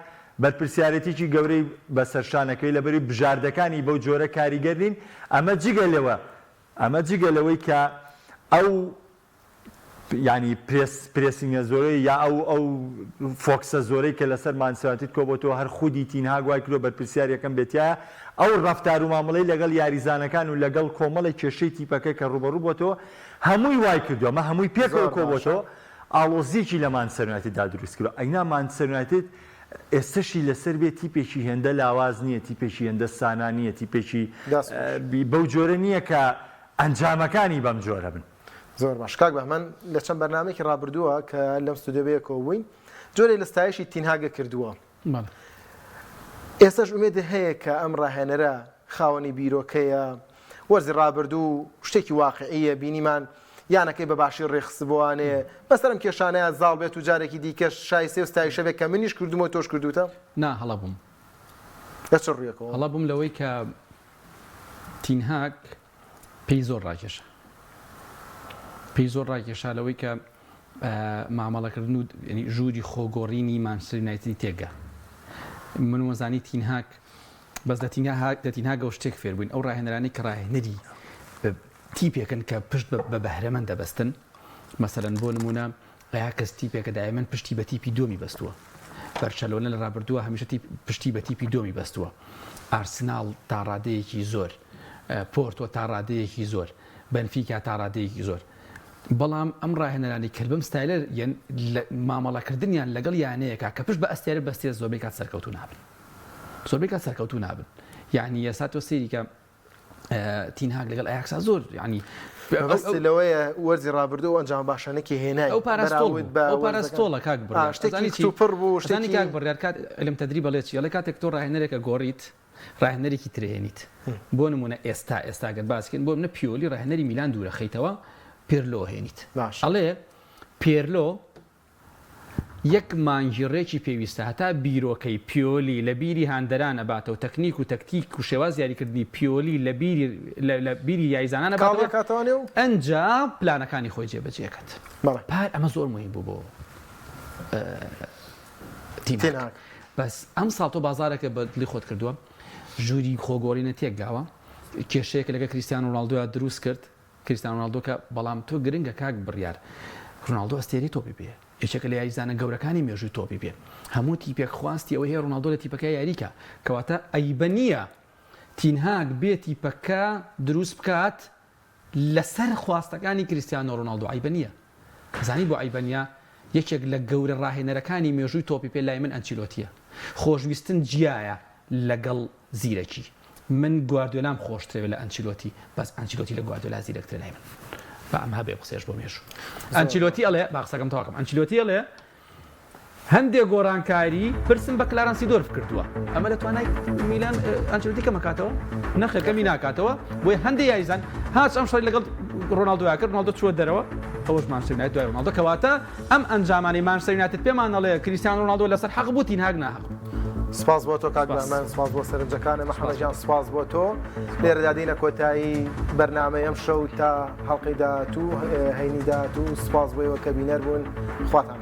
بەرپرسیارەتیکی گەورەی بەسەر شانەکەی لەبەری بژاردەکانی بەو جۆرە کاریگەر نین ئەمە جگە لەوە ئەمە جگە لەوەی کە ئەو یانی پرێس pressing ە زۆرەی یا ئەو ئەو focus ە زۆرەی کە لەسەر مانچستەر یونایتد کۆبۆتەوە هەر خودی تین هاگ وای کردوە بەرپرسیار یەکەم بێت تیایا ئەو ڕەفتار و مامەڵەی لەگەڵ یاریزانەکان و لەگەڵ کۆمەڵێک کێشەی تیپەکە کە ڕوبەڕوو بۆتەوە هەمووی وای کردوە ئەمە هەمووی پێکەوە زۆر باشە. کۆبۆتەوە ئاڵۆزیەکی لە مانچستەر یونایتددا دروست کردوە ئەگینا مانچستەر یونایتد ئێستەشی لەسەر بێت تیپێکی هێندە لاواز نیە تیپێکی هێندە سانا نیە تیپێکی دەست خۆش. بەو جۆرە نیە کە ئەنجامەکانی بەم جۆرە بن. زۆر باش کاک بەهمەن لە چەند بەرنامەیەکی ڕابردووە کە لەم ستودیۆ بەیەکەوە بووین جۆرێک لە ستایشی تین هاگە کردووە ئێستاش ئومێد هەیە کە ئەم ڕاهێنەرە خاوەنی بیرۆکەیە وەرزی ڕابردوو شتێکی واقعیە بینیمان یانەکەی بە باشی ڕێخستبووانێ بەسەر ئەم کێشانەیە زاڵ بێت و جارێکی دیکەش شایسێ و ستایشە بێت کە منیش کردومە و تۆش کردوتە نا هەڵە بووم لە چ ڕوویەکەوە هەڵە بووم لەوەی کە تین هاگ پێی زۆر ڕاکێشا پێی زۆر ڕاکێشا لەوەی کە مامەڵەکردن و ژووری خۆگۆڕینی مانچستەر یونایتدی تێگا من وەزانی تین هاگ بەس لە تین هاگ لە تین هاگەوە شتێک فێر بووین ئەو ڕاهێنەرانەی کە ڕاهێنەری تیپێکن کە پشت بە بەهرەمەند دەبەستن مەسەلەن بۆ نمونە ئەیاکس تیپێکە دایمەن پشتی بە تیپی دووەمی بەستووە. بەرشەلۆنە لە رابردووە هەمیشە تیپ پشتی بە تیپی دووەمی بەستووە. ئارسناڵ تا رادەیەکی زۆر، پۆرتۆ تا رادەیەکی زۆر، بەنفیکا تا رادەیەکی زۆر. بەڵام ئەم راهێنەرانەی کە بەم ستایلە یەن لە مامەڵەکردنیان لەگەڵ یانەیەکا کە پشت بە ئەستێرە بەستێت زۆربەی کات سەرکەوتوو نابن. زۆربەی کات سەرکەوتوو نابن. یانی ئێستا تۆ سەیری کە تین هاگ لەگەڵ ئەیاکسا زۆر یعنی مەبەست لەوەیە وەرزی ڕابردوو ئەو ئەنجامە باشانە کە هێنای ئەو پارستۆڵ بەراورد بە ئەو وەرزەکان پارستۆڵە کاک آ بڕیار شتێکی ئەزانی چی کتوپڕ بوو ئەزانی شتێکی کاک بڕیار کات علم تدریب ئەڵێ چی ئەڵێ کاتێک تۆ ڕاهێنەرێکە گۆڕیت ڕاهێنەرێکی ترێنیت بۆ نمونە ئێستا ئێستا گەر باس کەین بۆ منە پیۆلی ڕاهێنەری میلان دوورە خەیتەوە پێرلۆ هێنیت باش ئەڵێ پێرلۆ یەک مانگی ڕێکی پێویستە هەتا بیرۆکەی پیۆلی لە بیری هاندەران ئەباتەوە تەکنیک و تەکتیک و شێوازی یاریکردنی پیۆلی لە بیری لە بیری یاریزانان کاڵ ئەباتەوە دەکاتەوانێ و ئەنجا پلانەکانی خۆی جێبەجێ ئەکات. بەڵێ. پار ئەمە زۆر موهیم بوو بۆ تین تین هاگ. هاگ. بەس ئەمساڵ تۆ بازاڕێکت بە دڵی خۆت کردووە ژووری خۆگۆڕینە تێکداوە کێشەیەکە لەگەڵ کریستیانۆ ڕۆناڵدۆیا دروست کرد کریستیانۆ رۆناڵدۆ کە بەڵام تۆ گرنگە کاک بڕیار رۆناڵدۆ ئەستێرەی تۆپی پێیە یەکێکە لە یاریزانە گەورەکانی مێژووی تۆپی پێ هەموو تیپێک خواستی ئەوەی هەیە رۆناڵدۆ لە تیپەکە یاریکا کەواتە عەیبە نییە تین هاگ بێ تیپەکە دروست بکات لەسەر خواستەکانی کریستیانۆ رۆناڵدۆ عەیبە نییە زانی بۆ عەیبە نییە یەکێک لە گەورە راهێنەرەکانی مێژووی تۆپی پێ لای من ئەنچیلۆتیە خۆشویستن جیایە لەگەڵ زیرەکی من گواردیۆلام خۆشترەوێ لە ئەنچیلۆتی بەس ئەنچیلۆتی لە گواردیۆلا زیرەکترە لای من. با ئەم هەبێ قسەیەش بۆ مێژوو. ئەنچیلۆتی ئەڵێ، با قسەکەم تەواو کەم، ئەنچیلۆتی ئەڵێ هەندێ گۆڕانکاری پرسم بە کلاران سیدۆرف کردووە، ئەمە لە توانای میلان ئەنچیلۆتی کەم ئەکاتەوە؟ نەخێر کەمی ناکاتەوە، بۆیە هەندێ یاریزان هاچ ئەم شەڕی لەگەڵ ڕۆناڵدۆیا کرد، ڕۆناڵدۆ چووە دەرەوە، ئەوەش مانچستەر یونایتد دوای ڕۆناڵدۆ، کەواتە ئەم ئەنجامانەی مانچستەر یونایتد پێمان ئەڵێ کریستیانۆ ڕۆناڵدۆ لەسەر حەق بوو، تین هاگ ناهەق بوو. سپاس بۆ تۆ کاک بەهمەن، سپاس بۆ سەرنجەکانت محەمەد گیان، سپاس بۆ تۆ. لێرەدا دێینە کۆتایی بەرنامەی ئەمشەو تا هەڵقەی داهاتوو، هەینی داهاتوو، سپاس بۆ ئێوە کە بینەر بوون، خواتان.